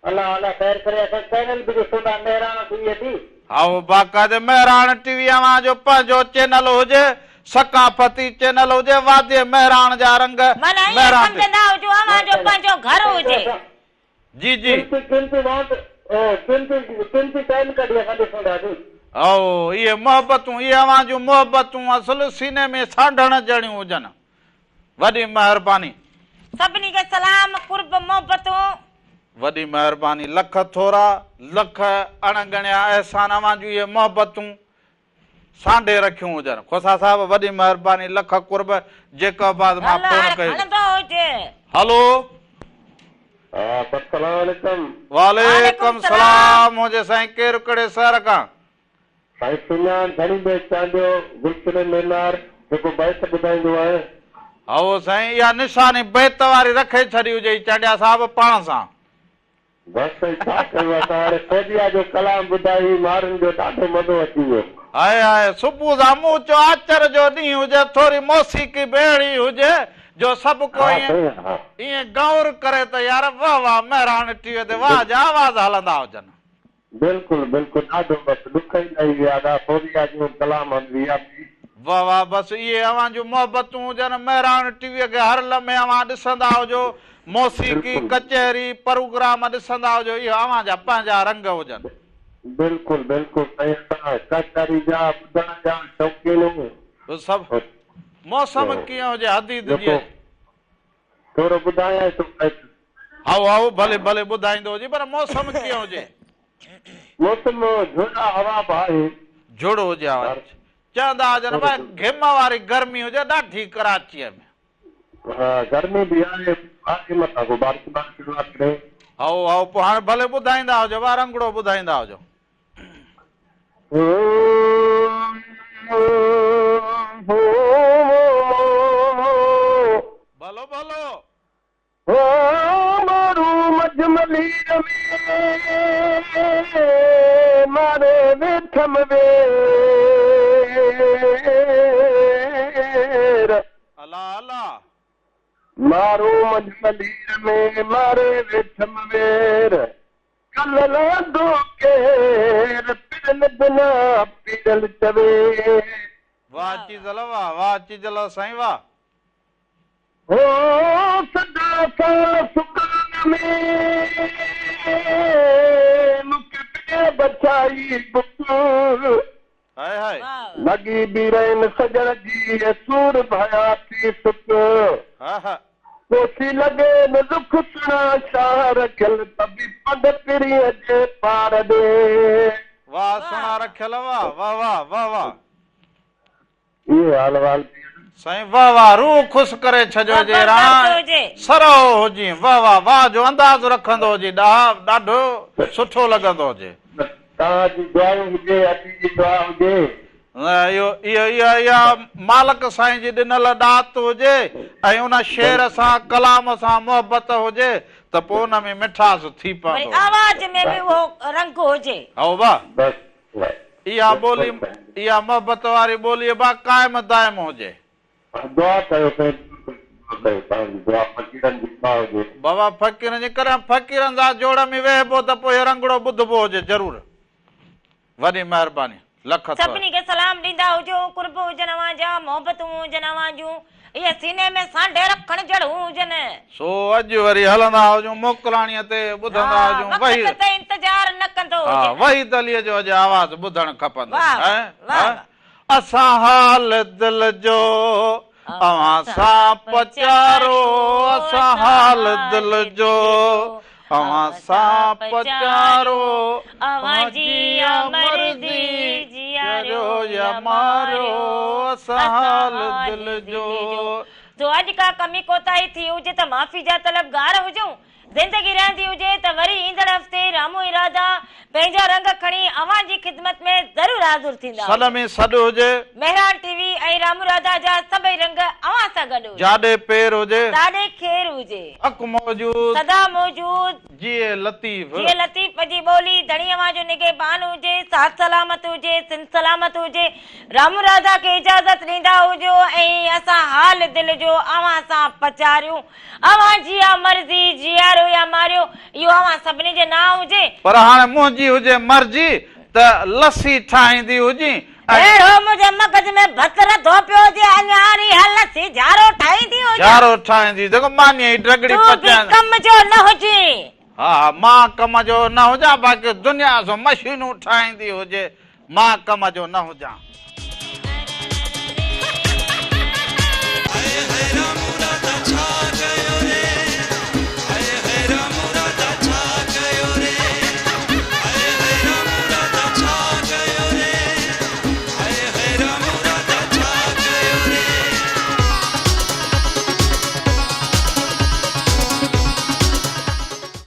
الله الله خير ڪري اسان چينل به ڏسون ٿا مهراڻ ٽي وي ٿي. هائو باقاعده مهراڻ ٽي وي اوهان جو پنهنجو چينل هجي ثقافتي چينل هجي وادي مهراڻ جا رنگ معنيٰ ائين مهراڻ تي. سمجهندا هجو اوهان جو پنهنجو گهر هجي. جي جي. قيمتي قيمتي وانت قيمتي قيمتي ٽائيم ڪڍي اسان ڏسون ٿا جي. هائو اهي محبتون اهي اوهان جون محبتون اصل سيني ۾ سانڍڻ جهڙيون هجن. وڏي مهرباني. سڀني کي سلام قرب محبتون. وڏي مهرباني لک ٿورا لک اڻ ڳڻيا احسان اوهان جون اهي محبتون سانڍي رکيون هجن کوسا صاحب وڏي مهرباني لک قرب جيڪب آباد مان هل فون هاڻ ڪئي. کڻندو هج. هلو. السلام عليڪم. وعليڪم سلام هجي سائين ڪير ڪهڙي شهر کان. سائين سڃاڻ ڌڻي بيگ چانڊيو گلشن مينار جيڪو بيت ٻڌائيندو آهي. هائو سائين اها نشاني بيت واري رکي ڇڏي هجئي چانڊيا صاحب پاڻ سان. بس سائين ڇا ڪيون اسان هاڻي فوزيا جو ڪلام ٻڌائي مارن جو ڏاڍو مزو اچي ويو. هاء هاء صبح سان مون چيو آچر جو ڏينهن هجي ٿوري موسيقي به اهڙي هجي جو سڀ ڪو ها ائين سائين ها. ائين غور ڪري ته يار واه واه مهراڻ ٽي وي تي واه جا آواز هلندا هجن. بلڪل بلڪل ڏاڍو بس ڏک ئي لهي ويا ادا فوزيا جو ڪلام هن وي آء پي. واه واه بس اهي اوهان جون محبتون هجن مهراڻ ٽي وي کي هر لمحي اوهان ڏسندا هجو موسيقي بلڪل. ڪچهري پروگرام ڏسندا هجو اهي اوهان جا پنهنجا رنگ هجن. بلڪل بلڪل سائين اسان ڪچهري جا ٻڌڻ جا شوقين هون. سڀ موسم ڪيئن هجي حديد جي جيڪو اڄ. ٿورو ٻڌايانء ٿو بيت. هائو هائو ڀلي ڀلي ٻڌائيندو هجي پر موسم ڪيئن هجي. موسم جهڙ آ هوا به آهي. جهڙ هجي هوا چوندا هجن ڀائي گهم واري گرمي هجي ڏاڍي ڪراچيء ۾. ها گرمي به آهي آهي متان ڪو بارش بارش نه ڪري. هائو هائو پوء هاڻي ڀلي ٻڌائيندا هجو ڀاء رنگڙو ٻڌائيندا هجو. ڀلو ڀلو. هو مارو منجهه ملير ۾ ماري ويٺم وير. الا الا. مارو منجهه ملير ۾ ماري ويٺم وير. ڪل لهندو ڪير پرين بنا پيرل چوي. واه چيزل واه واه چيزل سائين واه. هو سدا سال سڪان ۾ مونکي پيء بڇائي بک. هائي هائي. لڳي بيرين سڄڻ جي سور ڀيا ٿي سڪ. ها ها. ڪوسي لڳي نه رک سڻا شاهه رکيل ته به پنڌ پرينء جي پار ڏي. واه سهڻا رکيل واه واه واه واه واه. اهي حال وال ٿي ويا. سائين واه واه روح خوش ڪري ڇڏيو جي راڻ سرهو هجين واه واه واه جو انداز رکندو هجي ڏاها ڏاڍو سٺو لڳندو هجي. توهان جي دعائون هجي ادي جي دعا هجي. اهو اهو اها مالڪ سائين جي ڏنل ڏات هجي ۽ ان شعر سان ڪلام سان محبت هجي ته پوء ان ۾ مٺاس ٿي وري پوندو. آواز ۾ به اهو رنگ هجي. هائو با. بس اها ٻولي اها محبت واري ٻولي با قائم دائم هجي. دعا ڪيو سائين دعا ڪيو توهان جي دعا فقيرن جي دعا هجي. بابا فقيرن جي ڪڏهن فقيرن سان جوڙ ۾ ويهبو ته پوء رنگڙو ٻڌبو هجي ضرور. وڏي مهرباني. لک ٿورا. سڀني کي سلام ڏيندا هجو قرب هجن اوهان جا محبتون هجن اوهان جون اهي سيني ۾ سانڍي رکڻ جهڙون هجن. سو اڄ وري هلندا هجون موڪلاڻيء تي ٻڌندا ها هجون وحيد. وقت تي انتظار نه ڪندو ها هجين. وحيد عليء جو اڄ آواز ٻڌڻ کپندو واه هي واه واه ها واه. اسان حال دل جو اوهان سان پچارو اسان حال دل جو اوهان سان پچارو اوهان جي آ مرضي جياريو يا ماريو اسان حال دل جو. جو اڄ ڪا ڪمي ڪوتاهي ٿي هجي ته معافي جا طلبگار هجون. زندگي رهندي هجي ته وري ايندڙ هفتي رامو ۽ راڌا پنهنجا رنگ کڻي اوهان جي خدمت ۾ ضرور حاضر ٿيندا سڏ هجن. ۾ سڏ هجي. مهراڻ ٽي وي ۽ رامو راڌا جا سڀئي رنگ اوهان سان گڏ هجن. جاڏي پير هجي. تاڏي خير هجي. حق موجود. سدا موجود. جيئي لطيف. جيئي لطيف جي ٻولي ڌڻي اوهان جو نگهبان هجي ساٿ سلامت هجي سنڌ سلامت هجي رامو راڌا کي اجازت ڏيندا هجو ۽ اسان حال دل جو اوهان سان پچاريون اوهان جي آ مرضي جياريو يا ماريو اهو اوهان سڀني جي نانء هجي. پر هاڻي منهنجي هجي مرضي ته لسي ٺاهيندي هجين ۽. اهڙو منهنجي مغز ۾ ڀت رڌو پيو هجي اڃا اها لسي جهارو ٺاهيندي هجان. جهارو ٺاهيندي جيڪو ماني ۽ ڊڳڙي تون به پچائيندي. ڪم جو نه هجين. ها ها مان ڪم جو نه هجان باقي دنيا سو مشينون ٺاهيندي هجي مان ڪم جو نه هجان.